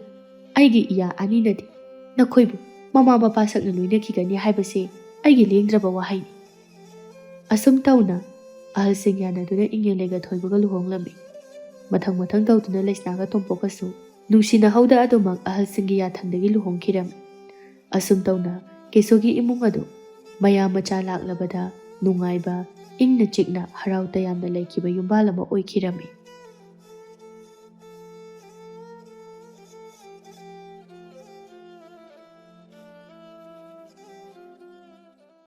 ꯑꯩꯒꯤ ꯏꯌꯥ ꯑꯅꯤꯅꯗꯤ ꯅꯈꯣꯏꯕꯨ ꯃꯃꯥ ꯃꯄꯥ ꯁꯛꯅ ꯂꯣꯏꯅꯈꯤꯒꯅꯤ ꯍꯥꯏꯕꯁꯤ ꯑꯩꯒꯤ ꯂꯦꯡꯗ꯭ꯔꯕ ꯋꯥꯍꯩꯅꯤ꯫ ꯑꯁꯨꯝ ꯇꯧꯅ ꯑꯍꯜꯁꯤꯡ ꯌꯥꯅꯗꯨꯅ ꯏꯪꯉꯦꯂꯩꯒ ꯊꯣꯏꯕꯒ ꯂꯨꯍꯣꯡꯂꯝꯃꯤ꯫ ꯃꯊꯪ ꯃꯊꯪ ꯇꯧꯗꯨꯅ ꯂꯩꯁꯅꯥꯒ ꯇꯣꯝꯄꯣꯛꯀꯁꯨ ꯅꯨꯡꯁꯤꯅꯍꯧꯗ ꯑꯗꯨꯃꯛ ꯑꯍꯜꯁꯤꯡꯒꯤ ꯌꯥꯊꯪꯗꯒꯤ ꯂꯨꯍꯣꯡꯈꯤꯔꯝꯃꯤ꯫ ꯑꯁꯨꯝ ꯇꯧꯅ ꯀꯦꯁꯣꯒꯤ ꯏꯃꯨꯡ ꯑꯗꯨ ꯃꯌꯥꯝ ꯃꯆꯥ ꯂꯥꯛꯂꯕꯗ ꯅꯨꯡꯉꯥꯏꯕ, ꯏꯪꯅ ꯆꯤꯛꯅ ꯍꯔꯥꯎ ꯇꯌꯥꯝꯅ ꯂꯩꯈꯤꯕ ꯌꯨꯝꯕꯥꯜ ꯑꯃ ꯑꯣꯏꯈꯤꯔꯝꯃꯤ꯫